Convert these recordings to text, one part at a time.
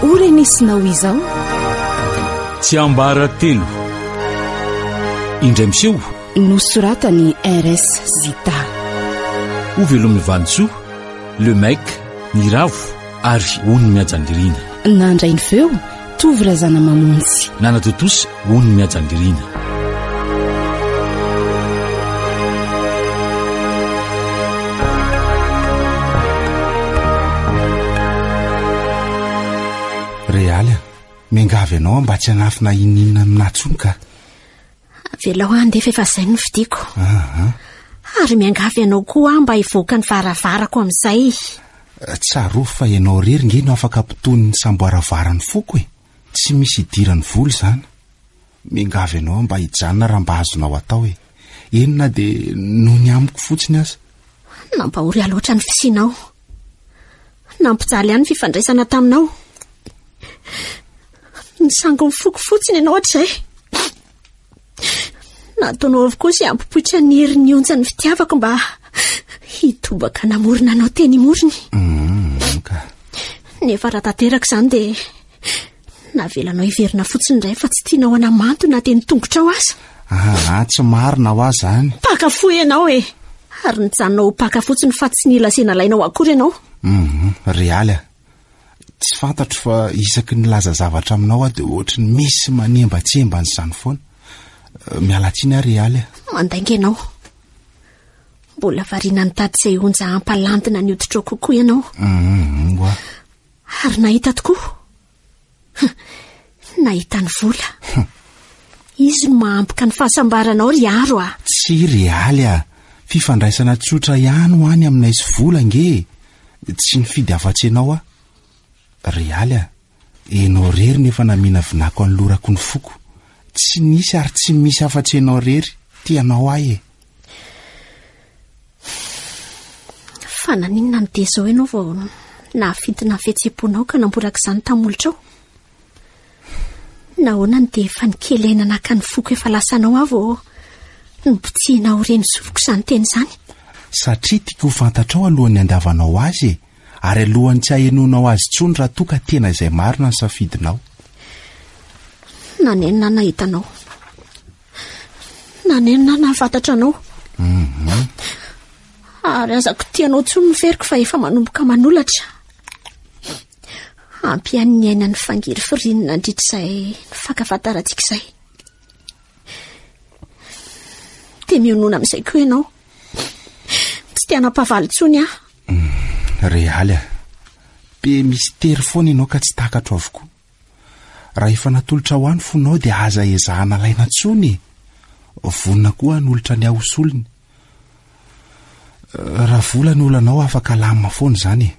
Ho renesinao izao. Tsiambaratelo. Indray miseho. Nosoratan'i RS Zita. Ho velomin'i Vanintsoa, Le Mec, Niravo ary Ony Mihajanirina. Nandray ny feo, Tovo Razanamamonjy. Nanatontosa, Ony Mihajanirina. Realy a, miangavy anao aho mba tsy hanafina ininona aminà tsony ka. Avelao aho handeha fa efa izay no fidiko. Aha. Ary miangavy anao koa aho mba hivoaka ny varavarako amin'izay. Tsarovy fa ianao irery nge no afaka hampitony ny samboaravaran'ny foko e. Tsy misy idiran'ny vola izany. Miangavy anao aho mba hijanona raha mba azonao atao e. Eny na dia noho ny amiko fotsiny aza. Nampahory ahy loatra ny fisianao. Nampijaly ahy ny fifandraisana taminao. Nisangy ny foko fotsiny ianao hatrizay. Nataonao avokoa izay hampipoitra ny herin'ny onjan'ny fitiavako mba hitobaka namorona anao teny imorony. Mm, ka. Nefa raha tanteraka izany dia navelanao hiverina fotsiny indray fa tsy tianao hanamanto na dia ny tongotrao aza. Aa, tsy marina ho ahy izany. Mpaka fo ianao e! Ary nijanona ho mpaka fotsiny fa tsy nila izay nalainao akory ianao. Mm, realy a. Tsy fantatro fa isaky ny milaza zavatra aminao aho dia ohatry ny misy manembatsembana izany foana. Eh, miala tsiny aho Realy a. Mandainga ianao. Mbola variana nitady izay onja hampalandina ny hoditrao kokoa ianao. Mm, oa. Ary nahita tokoa. Nahita ny vola. Izy no mahampoka ny fahasambaranao ry Aro a. Tsy Realy a. Fifandraisana tsotra ihany ho any aminay sy vola ange e. Tsy nifidy afa-tsy ianao aho. Realy a. Ianao irery no efa naminavinako anolorako ny foko. Tsy nisy ary tsy misy afa-tsy ianao irery. Tia anao aho e. Fa naninona no dia izao ianao vao nahafintina ny fihetseham-ponao ka namboraka izany tamin'ny molotrao? Nahoana no dia efa nikely aina naka ny foko efa lasanao aho vao nobitsihinao ho reny soroko izany teny izany? Satria tiako ho fantatrao alohan'ny handavanao azy e! Ary alohan'ny tsy hahenoanao azy intsony raha toa ka tena izay marina ny safidinao. Nanenina aho nahita anao. Nanenina aho nahafantatra anao. Mhm. Ary aza kitihanao intsony ny feriko fa efa manomboka manolatra. Ampy ihany ny aina ny fangirifiriany nandritra izay nifankafantarantsika izay. Dia mionona amin'izay koa ianao. Tsy te hanam-pahavalo intsony aho. Mm, Realy a. Be mistery foana ianao ka tsy takatro avokoa. Raha efa natolotra ho ahy ny fonao dia aza ezahana alaina intsony e. Vonona koa hanolotra ny ahy ho solony. Raha vola no olanao afaka alamina foana izany e.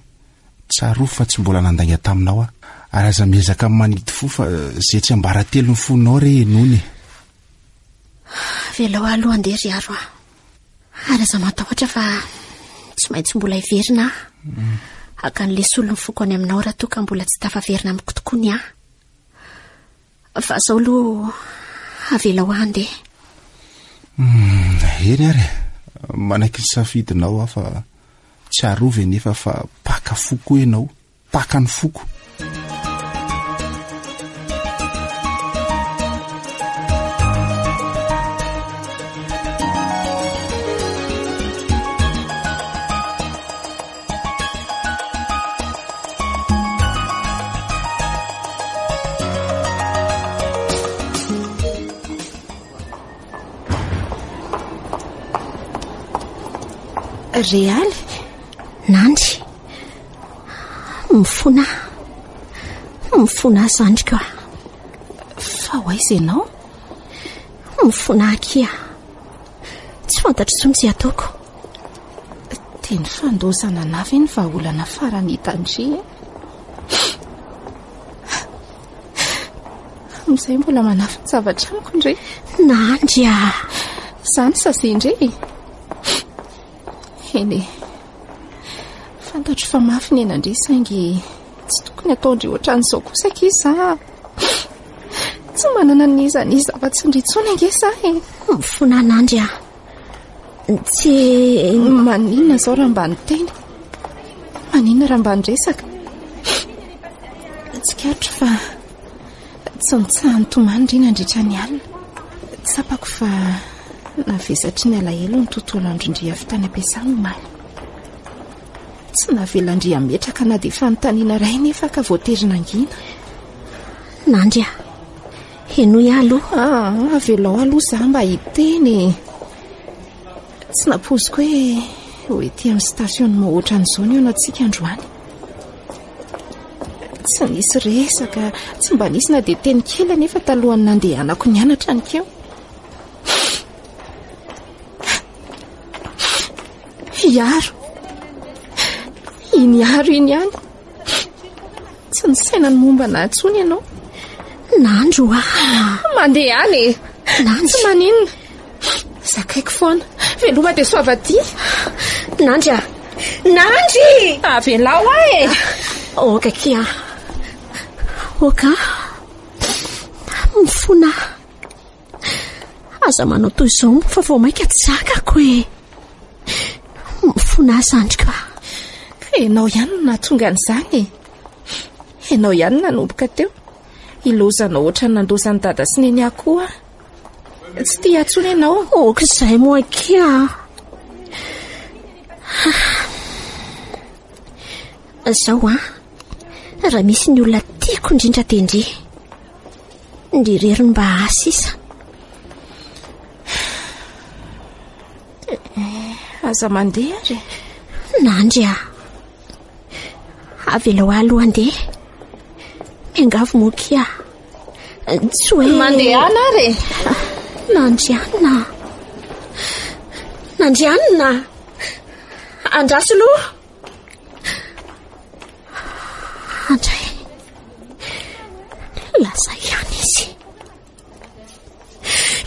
Tsarovy fa tsy mbola nandainga taminao aho. Ary aza miezaka manidy fo fa izay tsiambaratelon'ny fonao re henoina e. Avelao aho aloha handeha ry Aro a. Ary aza matahotra fa tsy maintsy mbola hiverina aho. Haka an'ilay solon'ny foko any aminao raha toa ka mbola tsy tafaverina amiko tokoa ny ahy. Fa zao aloha avelao aho handeha. Hmm, eny ary e. Manaiky ny safidinao aho fa tsarovy anefa fa mpaka fo koa ianao. Mpaka ny foko. Realy, Nandry, mifona aho, mifona aho zandriko a. Fa ho aiza ianao? Mifona akia. Tsy fantatro intsony izay ataoko. Dia ny fandozana anà ve ny vahaolana farany hitan-dry e? Amin'izay mbola manafina zavatra amiko ndry. Nandry a! Izany sazia-ndry e! Eny e. Fantatro fa mafy ny aina-ndry saingy tsy tokony ataon-dry ohatran'izao kosa akia za. Tsy manana n'iza n'iza afa-tsy ndry intsony ange za e. Mifona Nandry a. Tsy maninona izao raha mba niteny? Maninona raha mba niresaka? Tsikaritro fa tsy nitsaha-nitomany ndry nandritra ny alina. Tsapako fa navesatry ny alahelo ny tontolo andron-dry avy tany am-piasana omaly. Tsy navelan-dry hametraka na dia fanontaniana iray nefa ka voatery nangina. Nandry a! Henoy aho aloha. Ah, avelao aloha za mba hiteny e. Tsy nampoiziko hoe ho ety amin'ny stationnement ohatran'izao ny antsika androany. Tsy nisy resaka, tsy mba nisy na dia teny kely anefa talohan'ny nandehanako nianatra anikeo. Hiaro. Iny Hiaro iny ihany. Tsy nisaina ny momba anà intsony ianao. Nandro ah. Mandeha any e. Nandry. Tsy maninona. Zakaiko foana. Veloma dia soavadia. Nandry ah. Nandry! Avelao aho e. Oka akia. Oka. Mifona. Aza manao toy izao moa fa vao mainka tsy zakako e. Mifona zandriko ah. Ka ianao ihany no nahatonga an'izany e. Ianao ihany no nanomboka teo. Ilaozanao ohatran'ny nandozan'i dada sy neny ahy koa aho. Tsy tia ahy intsony ianao. Ok izay moa akia. Izao an, raha misy ny olona tiako indrindra dia ndry. Ndry irery no mba ahy sisa. Aza mandeha ary. Nandry ah. Avelao ahy aloha handeha. Miangavy moa kia. Tsy hoe... Mandehana ary e. Nandrianina. Nandrianina. Andraso aloha. Andray. Lasa ihany izy.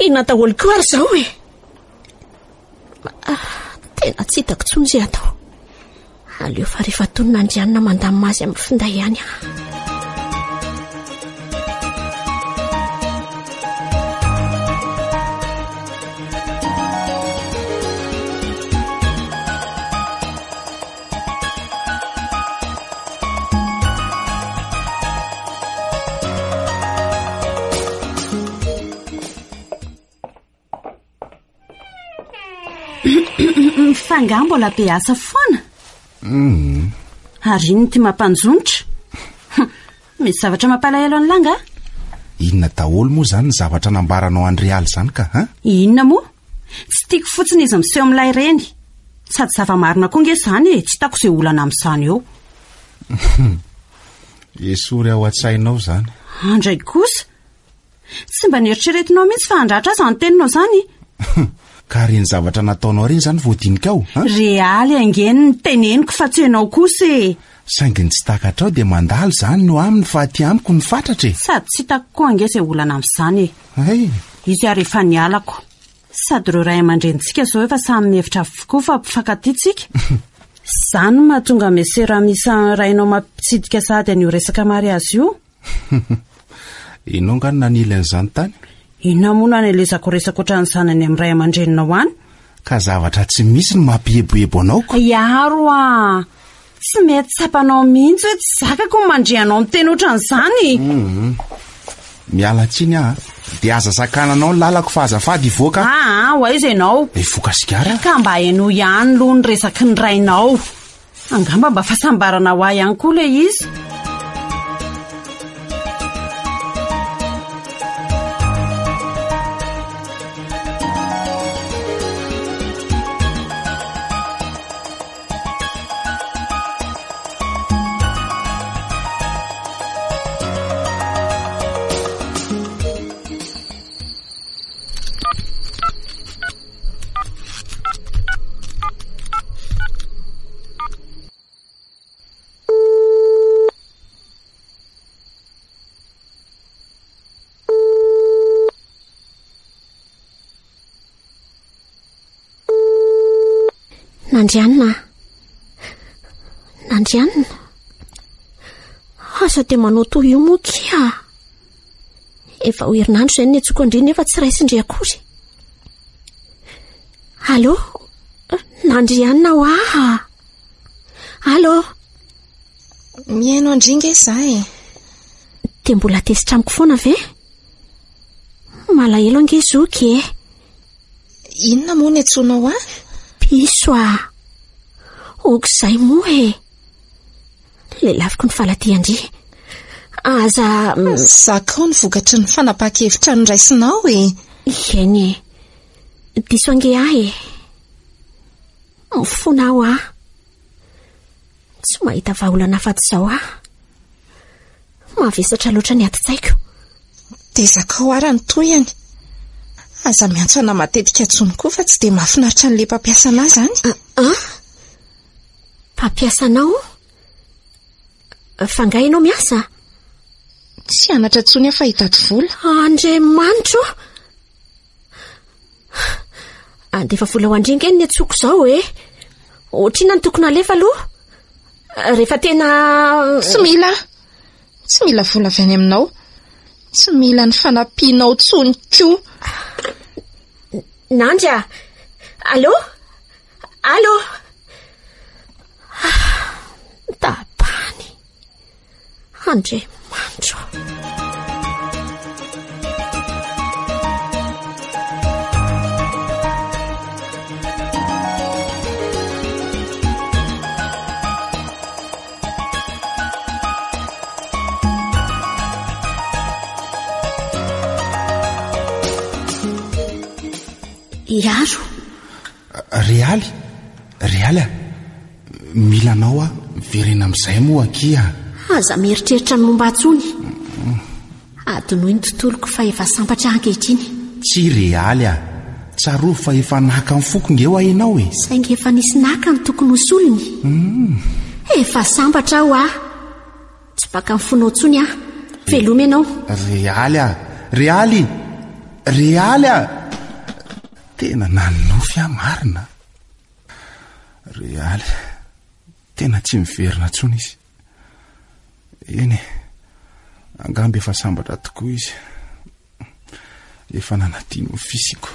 Inona daholo koa ary izao e? Ah, tena tsy hitako intsony izay atao. Aleo fa rehefa tonona Andrianina mandamina azy amin'ny finday ihany aho. Fa angaha mbola be asa foana? Mm. Ary inona ity mampanjonitra? Misy zavatra mampalahelo an'i Langa? Inona daholo moa izany ny zavatra nambaranao an'i Realy izany ka, ha? Inona moa? Tsy tiako fotsiny izy miseho amin'ilay reny. Sady zava-marina koa nge izany e, tsy hitako izay olana amin'izany eo. Esory ao an-tsainao izany. Andray kosa! Tsy mba neritreretinao mihitsy fa handratra ahy izany teninao izany. Ka ireny zavatra nataonao ireny izany voadinikao, an? Realy ange no teneniko fa tsy ianao kosa e! Saingy ny tsy takatrao dia mandalo izany no aminy fa aty amiko ny fatratra e! Sady tsy hitako koa ange izay olana amin'izany e! Hay! Izy ary efa nialako. Sady ireo ray aman-drenintsika izao efa samy mihevitra avokoa fa mpifankatia tsika. Izany no mahatonga Monsieur Ramisa rainao mampitsidika sahady an'io resaka mariazy io. Ianao nga no nanily an'izany tany? Inona moa no anelezako resaka ohatran'izany any amin'ny ray aman-dreninao any? Ka zavatra tsy misy no mampieboebo anao ko. Hiaro ah! Tsy mety tsapanao mihitsy hoe tsy zakako ny mandre anao miteny ohatran'izany. Mhm. Miala tsiny aho a. Dia aza sakananao ny lalako fa azafady hivoaka aho. Aa, ho aiza ianao? Hivoaka sigara. Ka mba henoy ihany aloha ny resaky ny rainao. Angamba mba fahasambarana ho ahy ihany koa ilay izy. Nandrianina a! Nandrianina! Aza dia manao toy io moa kia! Efa ho herinandro izay no niantsoako an-dry nefa tsy raisin-dry akory. Allô? Nandrianina ho aho! Allô? Mihaino an-dry nge za e. Dia mbola tezitra amiko foana ve? Malahelo ange zoky e. Inona moa ny antsoinao ahy? Piso a! Ok'izay moa e! Lelafiko ny faladian-dry. Aza. Zakao ny vokatry ny fanapahan-kevitra noraisinao e! Eny e. Diso ange ahy e. Mifona aho a. Tsy mahita vahaolana afa-tsy izao aho. Mavesatra loatra ny adin-tsaiko. Dia zakao ara ny tohiny. Aza miantso anà matetika intsony koa fa tsy dia mahafinaritra an'ilay mpampiasa anà izany. An? Mpampiasa anao? Fa angaha ianao miasa? Tsy hianatra intsony aho fa hitady vola. Andriamanitro! Andefa vola ho an-dry ange ny antsoiko izao e. Ohatr'inona no tokony halefa aloha? Rehefa tena... Tsy mila aho. Tsy mila vola avy any aminao. Tsy mila ny fanampianao intsony koa. Nandry a! Allô? Allô? Tapany. Andriamanitro. Iaro. Realy, Realy a! Mila anao aho, miverena amin'izay moa akia a! Aza mieritreritra ny momba ahy intsony. Adinoy ny tontoloko fa efa sambatra aho ankehitriny. Tsia Realy a! Tsarovy fa efa naka ny foko nge hoa ianao e! Saingy efa nisy naka ny tokony ho solony. Efa sambatra aho a! Tsy baka ny fonao intsony aho. Veloma ianao. Realy a! Realy! Realy a! Tena nanonofy aho marina. Realy, tena tsy miverina intsony izy. Eny e, angamba efa sambatra tokoa izy. Efa nanadino ny fisiako.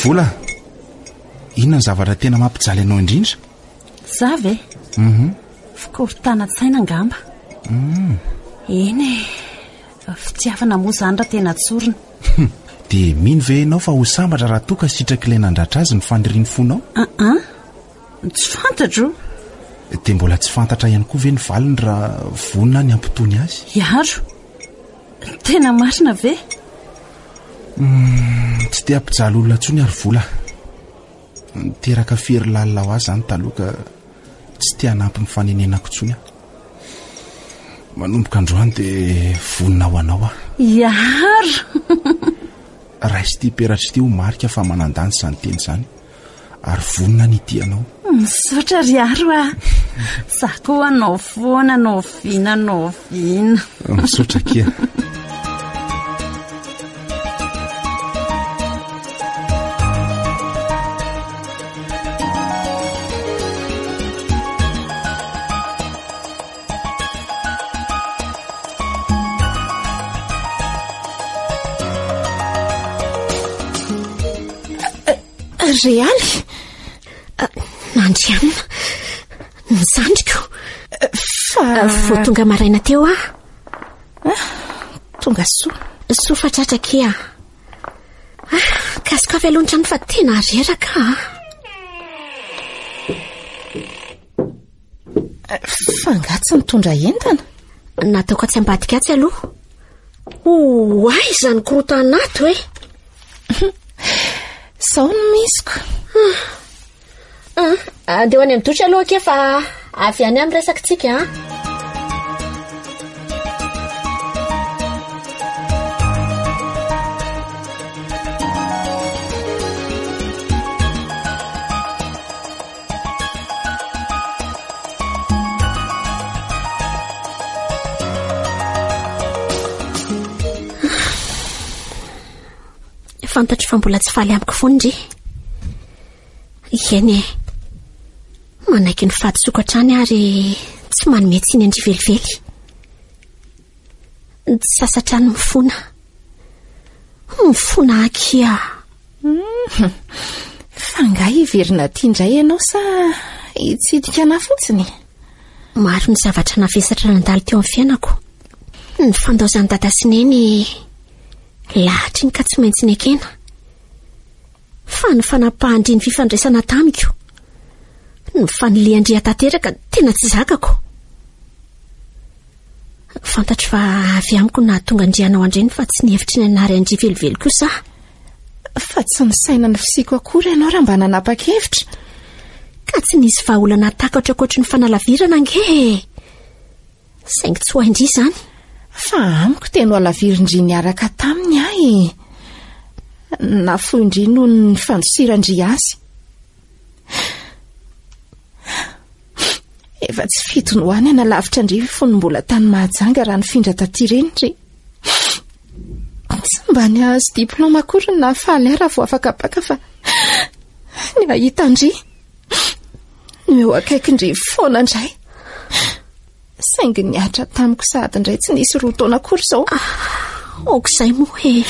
Vola, inona ny zavatra tena mampijaly anao indrindra? Za ve? Mhm. Fikorontanan-tsaina angamba. Mm. Eny e, fitiavana moa izany raha tena tsorina. Dia mino ve ianao fa ho sambatra raha toa ka sitrak'ilay nandratra azy ny fanirian'ny fonao? Aa, tsy fantatro. Dia mbola tsy fantatra ihany koa ve ny valiny raha vonona ny hampitony azy? Hiaro, tena marina ve? Hmm, tsy te hampijaly olona intsony ary vola. Niteraka fery lalina ho ahy izany taloha ka tsy te hanampy ny fanenenako intsony aho. Manomboka androany dia vonona ho anao aho. Iaro! Raiso ity peratra ity ho marika fa manan-danja izany teny izany ary vonona ny hitia anao. Misaotra ry Aro a! Za koa anao foana na oviana na oviana. Misaotra akia. Realy? Nandrianina, ny zandriko. Fa... Vao tonga maraina teo aho. Ah, tonga soa. Soa fa tratra akia. Ah, kasiko avy aloha ny trano fa tena reraka ah. Fa angaha tsy nitondra entana? Nataoko atsy ambadika atsy aloha. Oay izany korontana ato e! Izao no misiko. Ah, andeha ho any amin'ny douche aloha akia fa avy any amin'ny resakitsika an. Fantatro fa mbola tsy faly amiko foana ndry. Eny e. Manaiky ny fahadisoako hatrany ary tsy manome tsiny an-dry velively. Tsy sasatra ny mifona. Mifona akia. Hmm. Fa angaha hiverina aty indray ianao sa hitsidika anà fotsiny? Maro ny zavatra navesatra nandalo teo amin'ny fiainako. Ny fandaozan'i dada sy neny lahatra iny ka tsy maintsy nekena. Fa ny fanapahan-dry ny fifandraisana tamiko, ny fanilihan-dry tanteraka tena tsy zakako. Fantatro fa avy amiko no nahatonga an-dry hanao an-dreny fa tsy nihevitry ny hanary an-dry velively kosa aho. Fa tsy nisaina ny fisiako akory ianao raha mba nanapa-kevitra. Ka tsy nisy vahaolana takatro ankoatry ny fanalavirana ange e! Saingy tsy ho hain-dry izany. Fa amiko dia nohalavirin-dry niaraka taminy aho e! Nafoin-dry noho ny fandosiran-dry azy. Efa tsy fidiny ho any hanalavitra an-dry fony mbola tany Mahajanga raha nifindra taty ireny ry. Tsy mba ny hahazo diplaoma akory no nahafaly ahy raha vao afaka baka fa ny hahita an-dry no eo akaikin-dry foana indray. Saingy nihatra tamiko sahady indray tsy nisy roa taona akory izao. Ah, aok'izay moa e.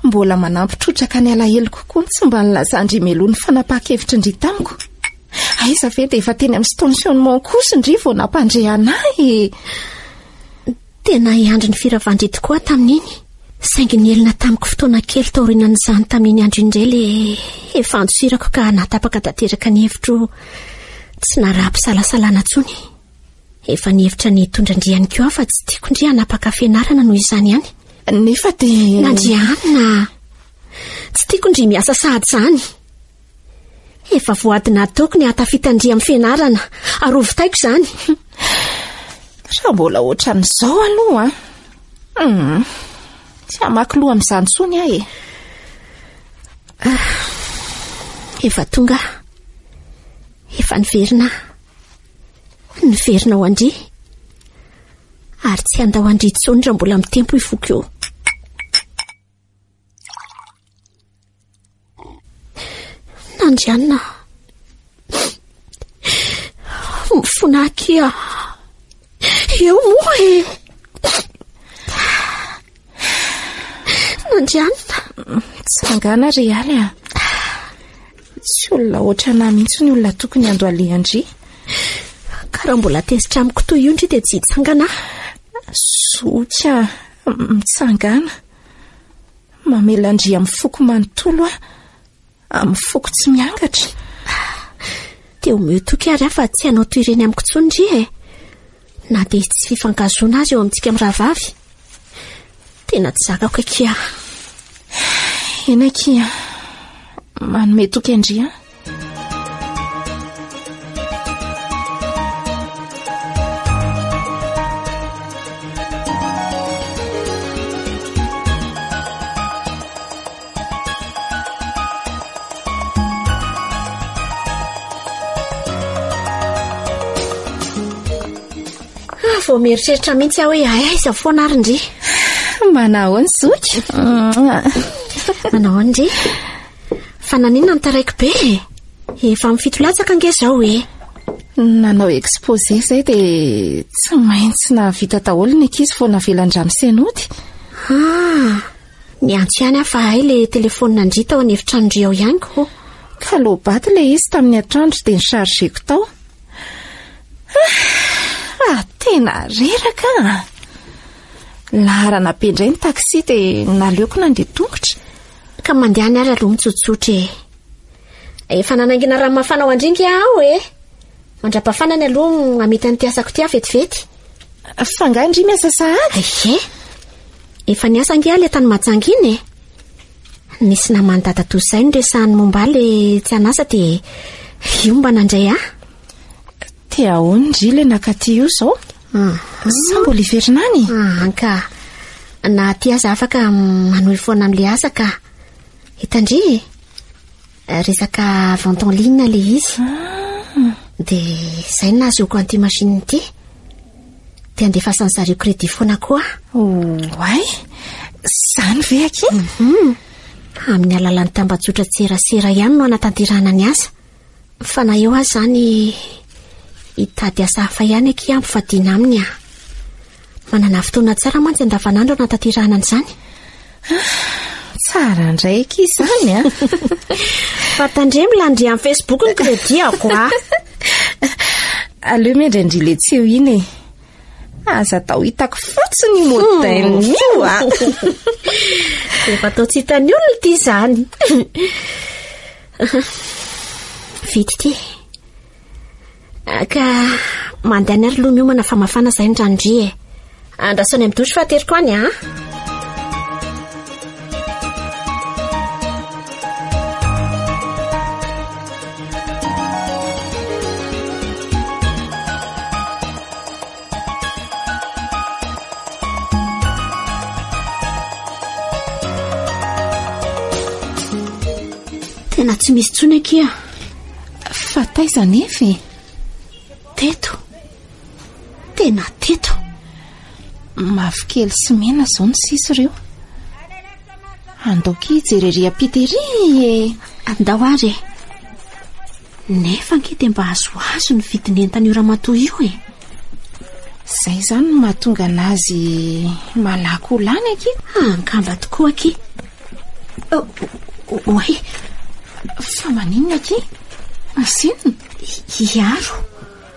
Mbola manampy trotraka ny alaheloko koa ny tsy mba nilazan-dry Melo ny fanapahan-kevitrin-dry tamiko. Aiza ve dia efa teny amin'ny stationnement kosa ndry vao nampandre anah e. Tena hiandry ny firavan-dry tokoa aho tamin'iny. Saingy nihelina tamiko fotoana kely taorianan'izany tamin'iny andro iny indray le efa andosirako ka nahatapaka tanteraka ny hevitro tsy naraham-pisalasalana intsony. Efa nihevitra ny hitondra ndry ihany koa aho fa tsy tiako ndry hanapaka fianarana noho izany ihany. Nefa dia... Nandrianina! Tsy tiako ndry miasa sahady izany. Efa voady nataoko ny hahatafita ndry amin'ny fianarana ary ho vitaiko izany. Raha mbola ohatran'izao aloha an! Hmm. Tsy hamaky loha amin'izany intsony aho e. Ah, efa tonga aho. Efa niverina aho. Niverina ho an-dry. Ary tsy handao an-dry intsony raha mbola mitempo io foko io. Nandrianina. Mifona akia. Eo moa e. Nandrianina. Tsangana ry Aly a. Tsy olona ohatranà mihitsy ny olona tokony handohalehan-dry. Ka raha mbola tezitra amiko toy io ndry dia tsy hitsangana aho. Zoky a, mitsangana. Mamela an-dry amin'ny foko manontolo aho. Amin'ny foko tsy miangatra. Dia omeo toky ary aho fa tsy hanao toy ireny amiko intsony ndry e. Na dia tsy fifankahazoana aza eo amintsika mirahavavy. Tena tsy zakako akia. Eny akia. Manome toky an-dry an. Ah, vao mieritreritra mihitsy aho hoe aiza foana ary ndry. Manahoana zoky? Manahoana ndry? Fa naninona no taraiky be e? Efa amin'ny fito latsaka ange izao e. Nanao exposé izay dia tsy maintsy nahavita daholo ny ankizy vao navelan-dramose nody. Ah, niantso ihany aho fa hay le telefaonina ndry tao an'efitranon-dry ao ihany ko. Ka loabaty ilay izy tamin'ny atoandro dia ni-chargeko tao. Ah, tena reraka ah. Laharana be indray ny taxi dia naleoko nandeha tongotra. Ka mandehana ary aloha mitsotsotra e. Efa nanaingina rano mafana ho an-dringa aho e. Mandra-pafanany aloha hamita an'ity asako ity aho vetivety. Fa angaha ndry miasa sahady? Ie. Efa niasa ange aho le tany Mahajanga iny e. Nisy naman'i dadatoa izay noresahany momba ahy le tsy an'asa dia io mba nandray ahy. Te ahoana ndry le nakaty io izao? Ah. Sa mbola hiverina any? Ah, ka. Na aty aza afaka manohy foana amin'ilay asa ka. Hitandry e. Resaka vente en ligne le izy. Ah. Dia izay no nahazoako an'ity machine ity. Dia andefasan'ny zareo crédit foana koa. Oay, izany ve akia? Mhm. Amin'ny alalan'ny tambajotran-tserasera ihany no hanatanterahana ny asa. Fa na eo aza izany, hitady asa hafa ihany akia hampivadiana aminy aho. Manana fotoana tsara mantsy andavanandro hanatanterahana an'izany. Tsara indray akia izany a! Fa tandremo landry amin'ny Facebook ny crédit-ako a! Aleo miandry an-dry le tsy eo iny e. Aza atao hitako fotsiny io modèle io a! Efa atao tsy hitan'ny olona ity izany. Vita ity. Ka mandehana ary aloha miomana fa mafana izay ny rano-dry e. Andraso any amin'ny douche fa ateriko any a. Tena tsy misy intsony akia. Fa taiza anefa e? Teto. Tena teto. Mavokely sy mena izao ny sisa ireo. Andao ki hijery ery ampita ery e. Andao ary e. Nefa ange dia mba azoazo ny vidin'entan'io ramatoa io e. Izay izany no mahatonga anazy malaky ho lany akia. Angamba tokoa akia. Oay. Fa maninona akia? Misy inona? Hiaro.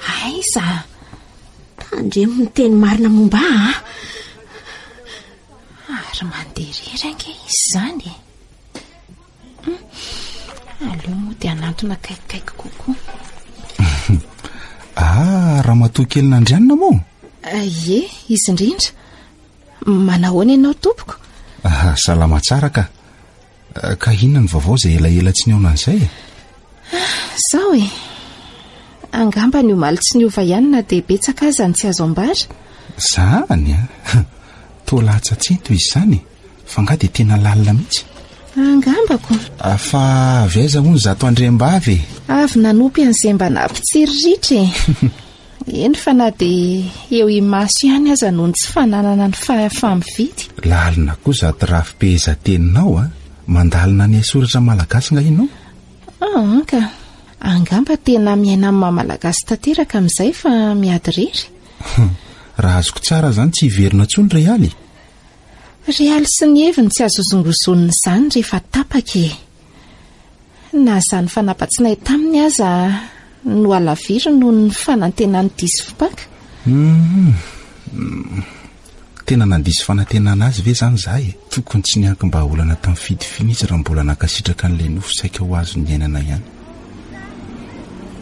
Aiza? Tandremo ny teny marina momba ahy a. Ary mandeha irery ange izy izany e. Aleo moa dia hanantona akaikikaiky kokoa. Ah, ramatoa kely Nandrianina moa? Ah, ie, izy indrindra. Manahoana ianao tompoko? Ah, salama tsara ka. Ah, ka inona ny vaovao izay elaela tsy nihaona an'izay e? Sao e. Angamba ny omaly tsy niova ihany na dia betsaka aza ny tsy azo ambara. Zany a! Toa latsa-tsento izy izany e. Fa nga dia tena lalina mihitsy? Angambako. Ah, fa avy aiza hono zato andriambavy e? Avy nanopy an'izay mba nampitsiriritra e. Eny fa na dia eo imaso ihany aza noho ny tsy fananana ny fahafaha-mividy. Lalina koa zato rafi-pehezanteninao a! Mandalina ny haisoratra malagasy nga ianao? Ah, ka. Angamba tena miaina amin'ny maha malagasy tanteraka amin'izay fa miady irery. Raha azoko tsara izany tsy hiverina intsony Realy e? Realy sy ny heviny tsy azo hozongozonina izany rehefa tapaka e! Na izany fanampatsinay taminy aza nohalaviriny noho ny fanantenany diso fipaka. Hum, tena nandiso fanantenana azy ve izany izaho e? Tokony tsy niankim-bahaolana tamin'ny fidifiny izy raha mbola nankasitraka an'ilay nofy saika ho azo niainana ihany.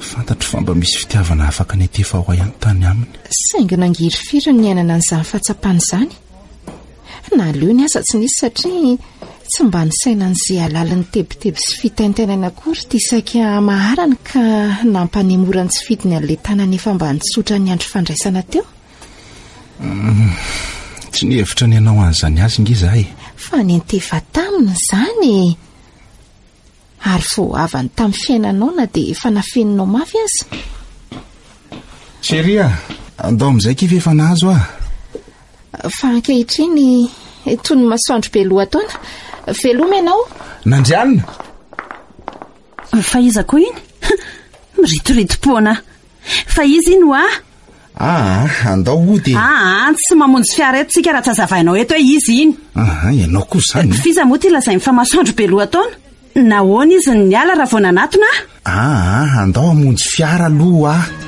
Fantatro fa mba misy fitiavana afaka niantefa ho ahy ihany tany aminy. Saingy nangirifiry ny niainana an'izany fahatsapana izany. Na aleony aza tsy nisy satria tsy mba nisaina an'izay halalin'ny tebiteby sy fitaintainana akory ity saika hamaharany ka nampanemorany tsy fidiny an'ilay tanana efa mba nitsotra ny andro fandraisana teo. Tsy nihevitra ny hanao an'izany azy nge izahay e. Fa niantefa taminy izany e. Ary voahavany tamin'ny fiainanao na dia efa nafeninao mafy aza. Chérie a, andao amin'izay akia fa efa nahazo aho. Fa ankehitriny, toy ny masoandro be lohataona. Veloma ianao. Nandrianina! Fa iza koa iny? Miritoritom-poana. Fa iza iny hoa? Aa, andao hody e. Aa, tsy mamonjy fiara eto tsika raha tsy azavainao eto hoe iza iny. Aa, ianao koa izany. F'iza moa ity lazainy fa masoandro be lohataona? Nahoana izy no niala raha vao nanatona ahy? Aa, andao hamonjy fiara aloha aho.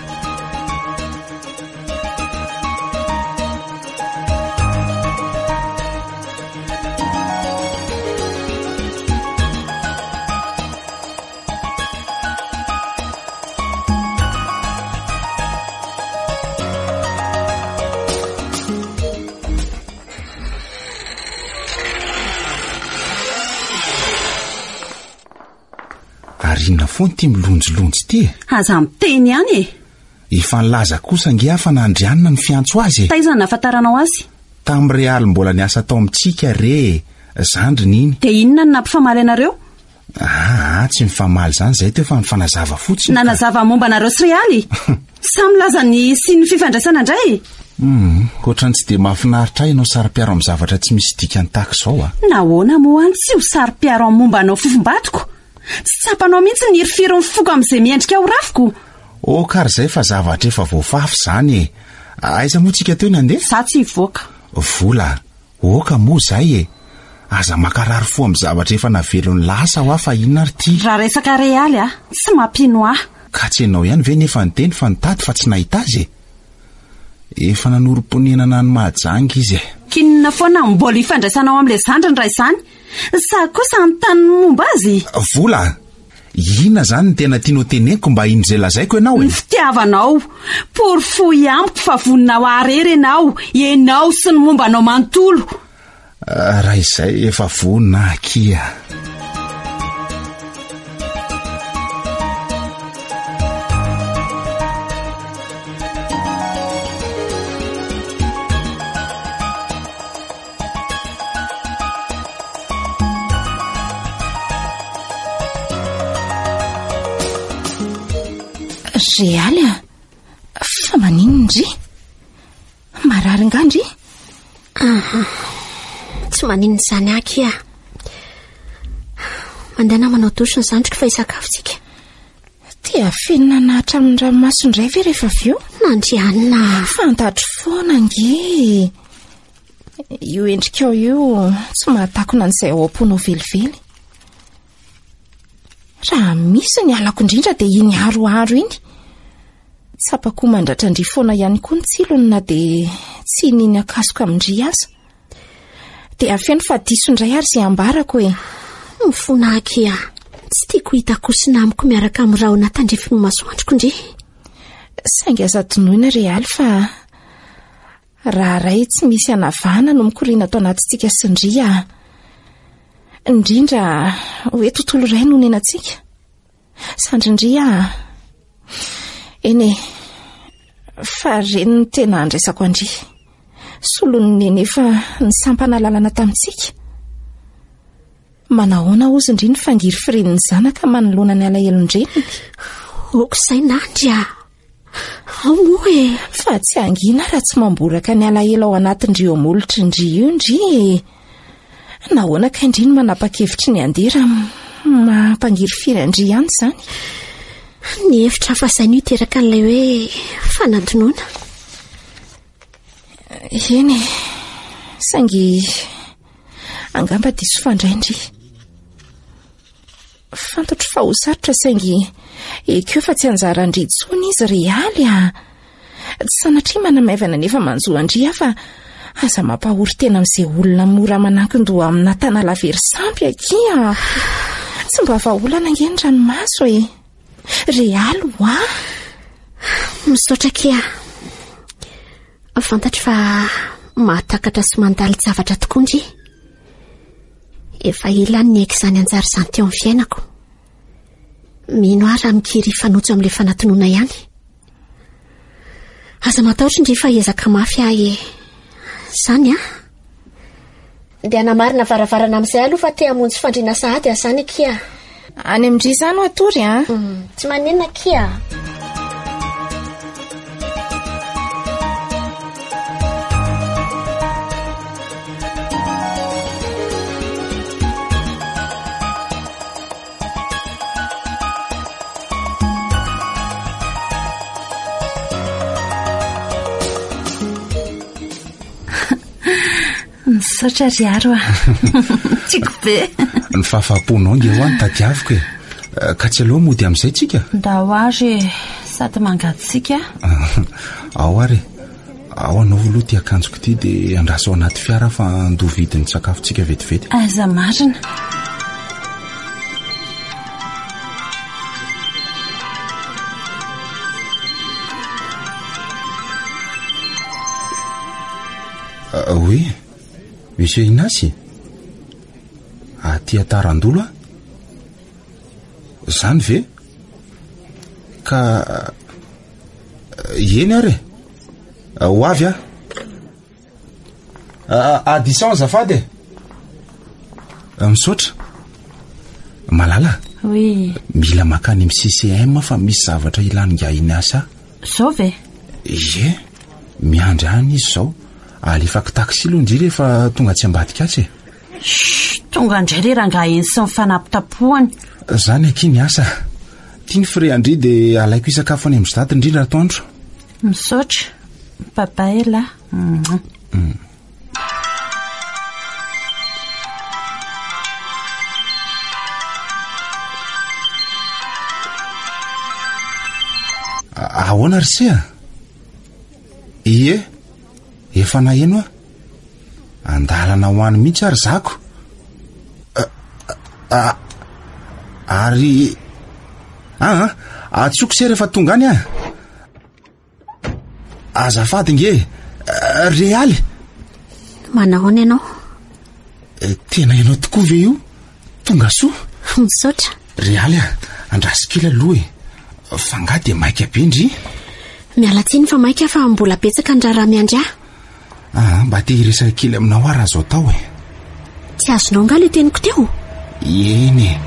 Ary inona foana ity milonjilonjy ity e? Aza miteny ihany e! Efa nilaza kosa ange aho fa nandrianina ny fiantso azy e! Taiza no nahafantaranao azy? Tamin'ny Realy mbola niasa tao amintsika re e! Zandriny iny. Dia inona no nampifamaly anareo? Aa, tsy mifamaly izany izahay teo fa nifanazava fotsiny ka. Nanazava momba anareo sy Realy? Sa milaza ny hisian'ny fifandraisana indray? Humm, ohatran'ny tsy dia mahafinaritra ahy ianao saro-piaro amin'ny zavatra tsy misy dikany tahaka izao a! Nahoana moa aho no tsy ho saro-piaro amin'ny momba anao fofombadiko? Tsy tsapanao mihitsy ny hirifirin'ny foko amin'izay miendrika ho rafiko? Ok ary izay fa zavatra efa voafafy izany e! Aiza moa tsika teo ny handeha? Za tsy hivoaka. Vola, ok moa izay e! Aza mankarary fo amin'ny zavatra efa navelon'ny lasa hoa fa inona ary ity? Raha resaka realy a, tsy mampino ahy. Ka tsy ianao ihany ve nefa niteny fa nitady fa tsy nahita azy e? Efa nanorim-ponenana any Mahajanga izy e. K'inona foana no mbola ifandraisanao amin'ilay zandriny raha izany? Sa kosa hanontany ny momba azy? Vola a! Inona izany no tena tianao teneniko mba hino izay lazaiko ianao e? Ny fitiavanao. Porofoy amiko fa vonona ho ahy irery ianao, ianao sy ny momba anao manontolo. Raha izay efa vonona aho akia. Realy a! Fa maninona ndry? Marary nga ndry? Aha. Tsy maninona izany ahy akia. Mandehana manao douche ny zandriko fa hisakafo tsika. Te hafenina anà hatramin'ny ranomaso indray ve rehefa avy eo? Nandrianina. Fantatro foana ange. Io endrikao io tsy mahatakona an'izay ao am-ponao velively. Raha misy ny halako indrindra dia iny aroaro iny. Tsapako ho mandratra an-dry foana ihany koa ny tsilony na dia tsy iniany akasoka amin-dry aza. Dia afeno fa diso indray ary izay ambarako e. Mifona aky a. Tsy tiako hitakosina amiko miaraka amin'ny rahona tandrifin'ny masoandroko ndry. Saingy aza adinoina ry Aly fa raha ray tsy misy anavahana no mikoriana ato anatintsika sy ndry a. Indrindra hoe tontolo iray no onenantsika. Sandry ndry a! Eny e, fa reny no tena andraisako an-dry. Solon'ny neny efa nisampana lalana tamintsika. Manahoana hozy ndry ny fangirifirin'ny zanaka manoloana ny alahelon-dreniny? Aok'izay nandry a! Ao moa e! Fa tsy hangina raha tsy mamboraka ny alahelo ao anatin-dry eo molotry ndry io ndry e! Nahoana kay ndry no manapa-kevitry ny handeha raha mampangirifiry an-dry ihany izany? Ny hevitra fa izay no hiteraka an'ilay hoe fanadinoana. Eny e, saingy angamba diso fandray ndry. Fantatro fa ho sarotra saingy ekeo fa tsy anjaran-dry intsony izy ry Aly a! Tsy sanatria manamaivana nefa manjo an-dry aho fa aza mampahory tena amin'izay olona mora manankin-doha amina tanala very sampy akia! Tsy mba vahaolana ange ny ranomaso e! Ry Aly hoa! Misaotra akia. Fantatro fa mahatakatra sy mandalin-javatra tokoa ndry. Efa ela aho niaiky izany anjara izany teo amin'ny fiainako. Mino aho raha mikiry hifanojo amin'ilay fanadinoana ihany. Aza matahotra ndry fa hiezaka mafy aho e. Izany an? Dia hanamarina varavarana amin'izay aloha fa te hamonjy fandriana sahady aho izany akia. Any amin-dry izany no hatory an? Tsy maninona akia. Misaotra ry Aro a. Tiako be. Ny fahafahamponao nge hoa no tadiaviko e. Ka tsy aleo mody amin'izay tsika? Ndao ary e. Sady mangatsiaka. Ao ary e. Ao anaovy aloha ity akanjoko ity dia andraso ao anaty fiara fa andoha vidin'ny sakafontsika vetivety. Aza marina. Ah, oui, Monsieur Inasy. Aty Atarandolo aho. Zany ve? Ka Eny ary e. Ho avy aho. Addition azafady e. Misaotra. Malala. Oui. Mila makany amin'ny CCM fa misy zavatra ilan'ingahy Ignace ahy. Zao ve? Ie. Miandry any izy izao. Alefako taxi aloha ndry rehefa tonga atsy ambadika atsy e. Chut, tonga indray le rangahy iny sy ny fanapitapohany. Zany akia ny asa. Ty ny frais an-dry dia alaiko hisakafo any amin'ny daty ndry ratoandro. Misaotra. Bye bye lah. Mm. Ahoana ry se a? Ie, efa naheno aho. Andalana ho any mihitsy ary zako. Ary aa, atsoko se rehefa tonga any ah. Azafady nge, Realy. Manahoana ianao? Tena ianao tokoa ve io? Tonga soa. Misaotra. Realy a, andraso kely aloha e. Fa angaha dia maika be ndry? Miala tsiny fa maika fa mbola betsaka ny raharaha miandry ahy. Ah, mba te hiresaka kely aminao aho raha azo atao e. Tsy azonao angaha ilay teniko teo? Eny e.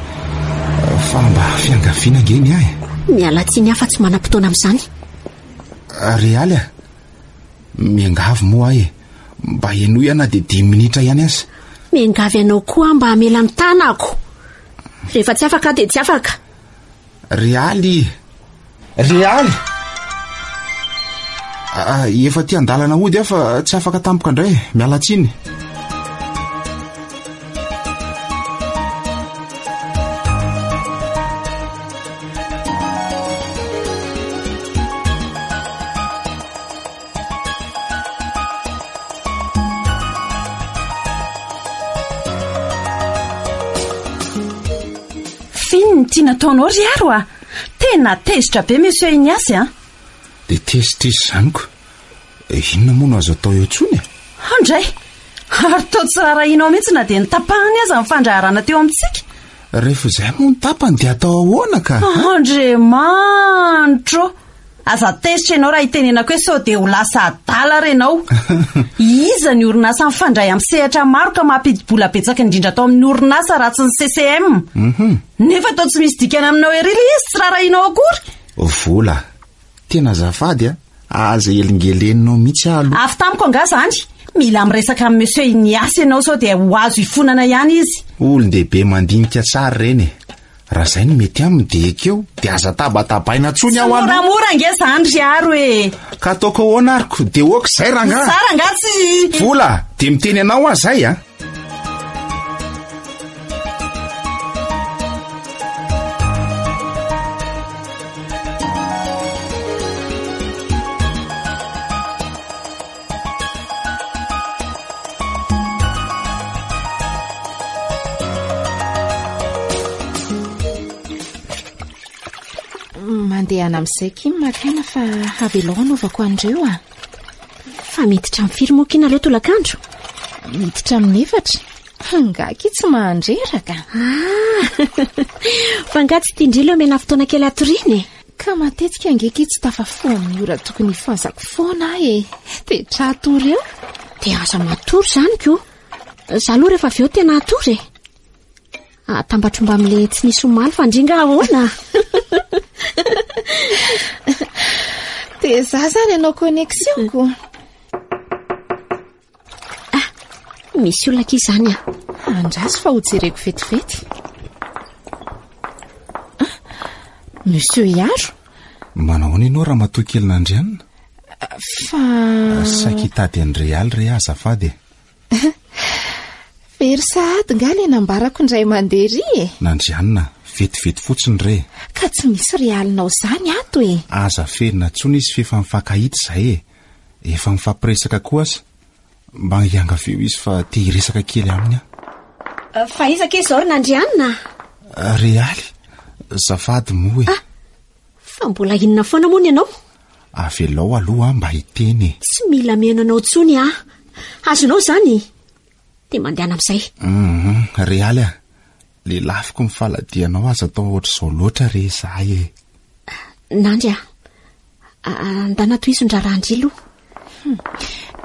Fa mba fiangaviana ange ny ahy. Miala tsiny aho fa tsy manam-potoana amin'izany. Realy a, miangavy moa aho e. Mba henoy aho na dia dimy minitra ihany aza. Miangavy anao koa aho mba hamela ny tanako. Rehefa tsy afaka aho dia tsy afaka. Realy! Realy! Ah, efa aty an-dalana hody aho fa tsy afaka tampoka indray. Miala tsiny. F'inona ity nataonao ry Aro a? Tena tezitra be Monsieur Ignace a! Dia tezitra izy izany ko. Inona moa no azo atao eo intsony e? Andray! Ary toa tsy raharahianao mihitsy na dia notapahany aza ny fandraharana teo amintsika. Rehefa izay moa ny tapany dia atao ahoana ka? Andriamanitro! Aza tezitra ianao raha itenenako hoe sao dia ho lasa adala ary ianao. Iza ny orinasa mifandray amin'ny sehatra maro ka mampidi-bola betsaka indrindra tao amin'ny orinasa raha tsy ny CCM? Mhm. Nefa toa tsy misy dikany aminao ery ilay izy, tsy raharahianao akory. Vola. Tena azafady a. Aza elingeleninao mihitsy aho aloha. Avy tamiko angaha izany? Mila miresaka amin'i Monsieur Ignace ianao sao dia ho azo ifonana ihany izy. Olon-dehibe mandinika tsara ireny e. Raha zay no mety aminy dia ekeo, dia aza tabatabaina tsony aho aloha. Tsy moramora ange zany ry Aro e. Ka ataoko ahoana ary ko, dia ok zay rangaha. Za rangaha tsy. Vola, dia miteny anao aho zay a. Mandehana amin'izay Kim maka aina fa avelao hanaovako an'ireo a. Fa miditra amin'ny firy moa ki nareo tolakandro? Miditra amin'ny efatra. Angaha ki tsy mahandreraka? Ah! Fa angaha tsy tian-dry ilay omena fotoana kely hatoriana e? Ka matetika ange ki tsy tafafoha amin'ny ora tokony hifohazako foana aho e. Dia tra hatory eo. Dia aza matory izany ko. Za aloha rehefa avy eo tena hatory e. Atambatro mbamin'ilay tsy nisy omaly fa ndry nga ahoana? Dia za zany hanao connexion ko. Ah, misy olona akia izany ah. Andraso fa ho jereko vetivety. Ah, Monsieur Iaro? Manao ahoana ianao ramatoa kely Nandrianina? Fa... Saika hitady an'i Realy re azafady e. Very sahady nga le nambarako indray mandeha ry e. Nandrianina, vetivety fotsiny re. Ka tsy misy realinao izany ato e. Aza ferina intsony izy f'efa mifankahita izay e. Efa mifampiresaka koa aza. Mba iangavio izy fa te hiresaka kely aminy aho. Fa iza kay izao ry Nandrianina? Realy, zafady moa e. Ah, fa mbola inona foana moa ny anao? Avelao aloha aho mba hiteny e. Tsy mila mihaino anao intsony aho. Azonao izany? Dia mandehana amin'izay. Hum, Realy a, lelafiko ny faladianao aza atao ohatr'izao loatra re izahay e. Nandry a, Andana tohizo ny raharahan-dry aloha. Hmm.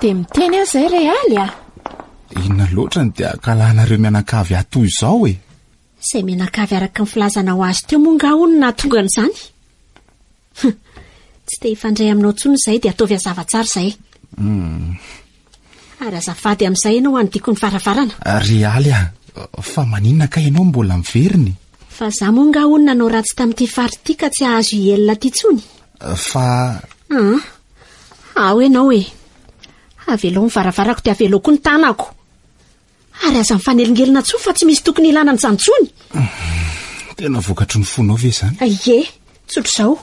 Dia miteny aho izay Realy a. Inona loatra no dia ankalanareo mianakavy ahy toy izao e? Izay mianakavy araka ny filazanao azy teo moa nga hono no nahatonga an'izany? Hum. Tsy te hifandray aminao intsony izay dia ataovy hazava tsara izay. Ary azafady amin'izay ianao hanodiko ny varavarana. Ry Aly a, fa maninona kay ianao mbola miverina e? Fa za moa nga hono nanao ratsy tamin'ity faritra ity ka tsy hahazo hielina aty intsony? Fa. An, ao ianao e. Avelao ny varavarako dia avelao koa ny tanako. Ary aza mifanelingelina intsony fa tsy misy tokony hilana an'izany intsony. Tena vokatry ny fonao ve izany? Ie, tsotra izao.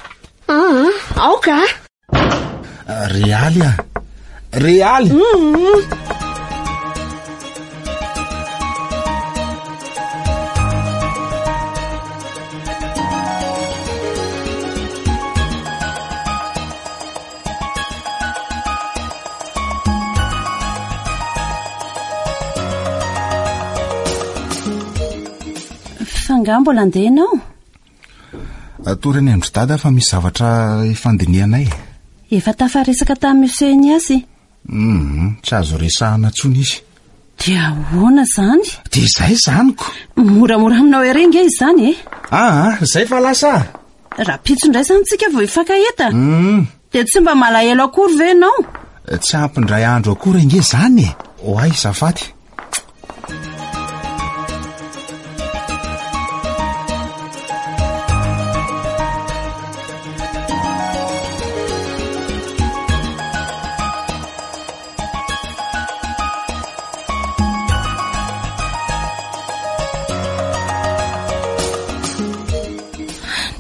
Aa, aoka a! Realy a! Realy! Fa angaha mbola andeha ianao? Atory any amin-dry dada fa misy zavatra ifandinihanay. Efa tafaresaka tamin'i Monsieur Ignace? Hum, tsy azo resahana intsony izy. Dia ahoana izany? Dia izay izany ko. Moramora aminao ery ange izany e. Aa, izay fa lasa a. Rahampitso indray izany tsika vao hifankahita. Hum. Dia tsy mba malahelo akory ve ianao? Tsy ampy indray andro akory ange izany e. Oay, zafady.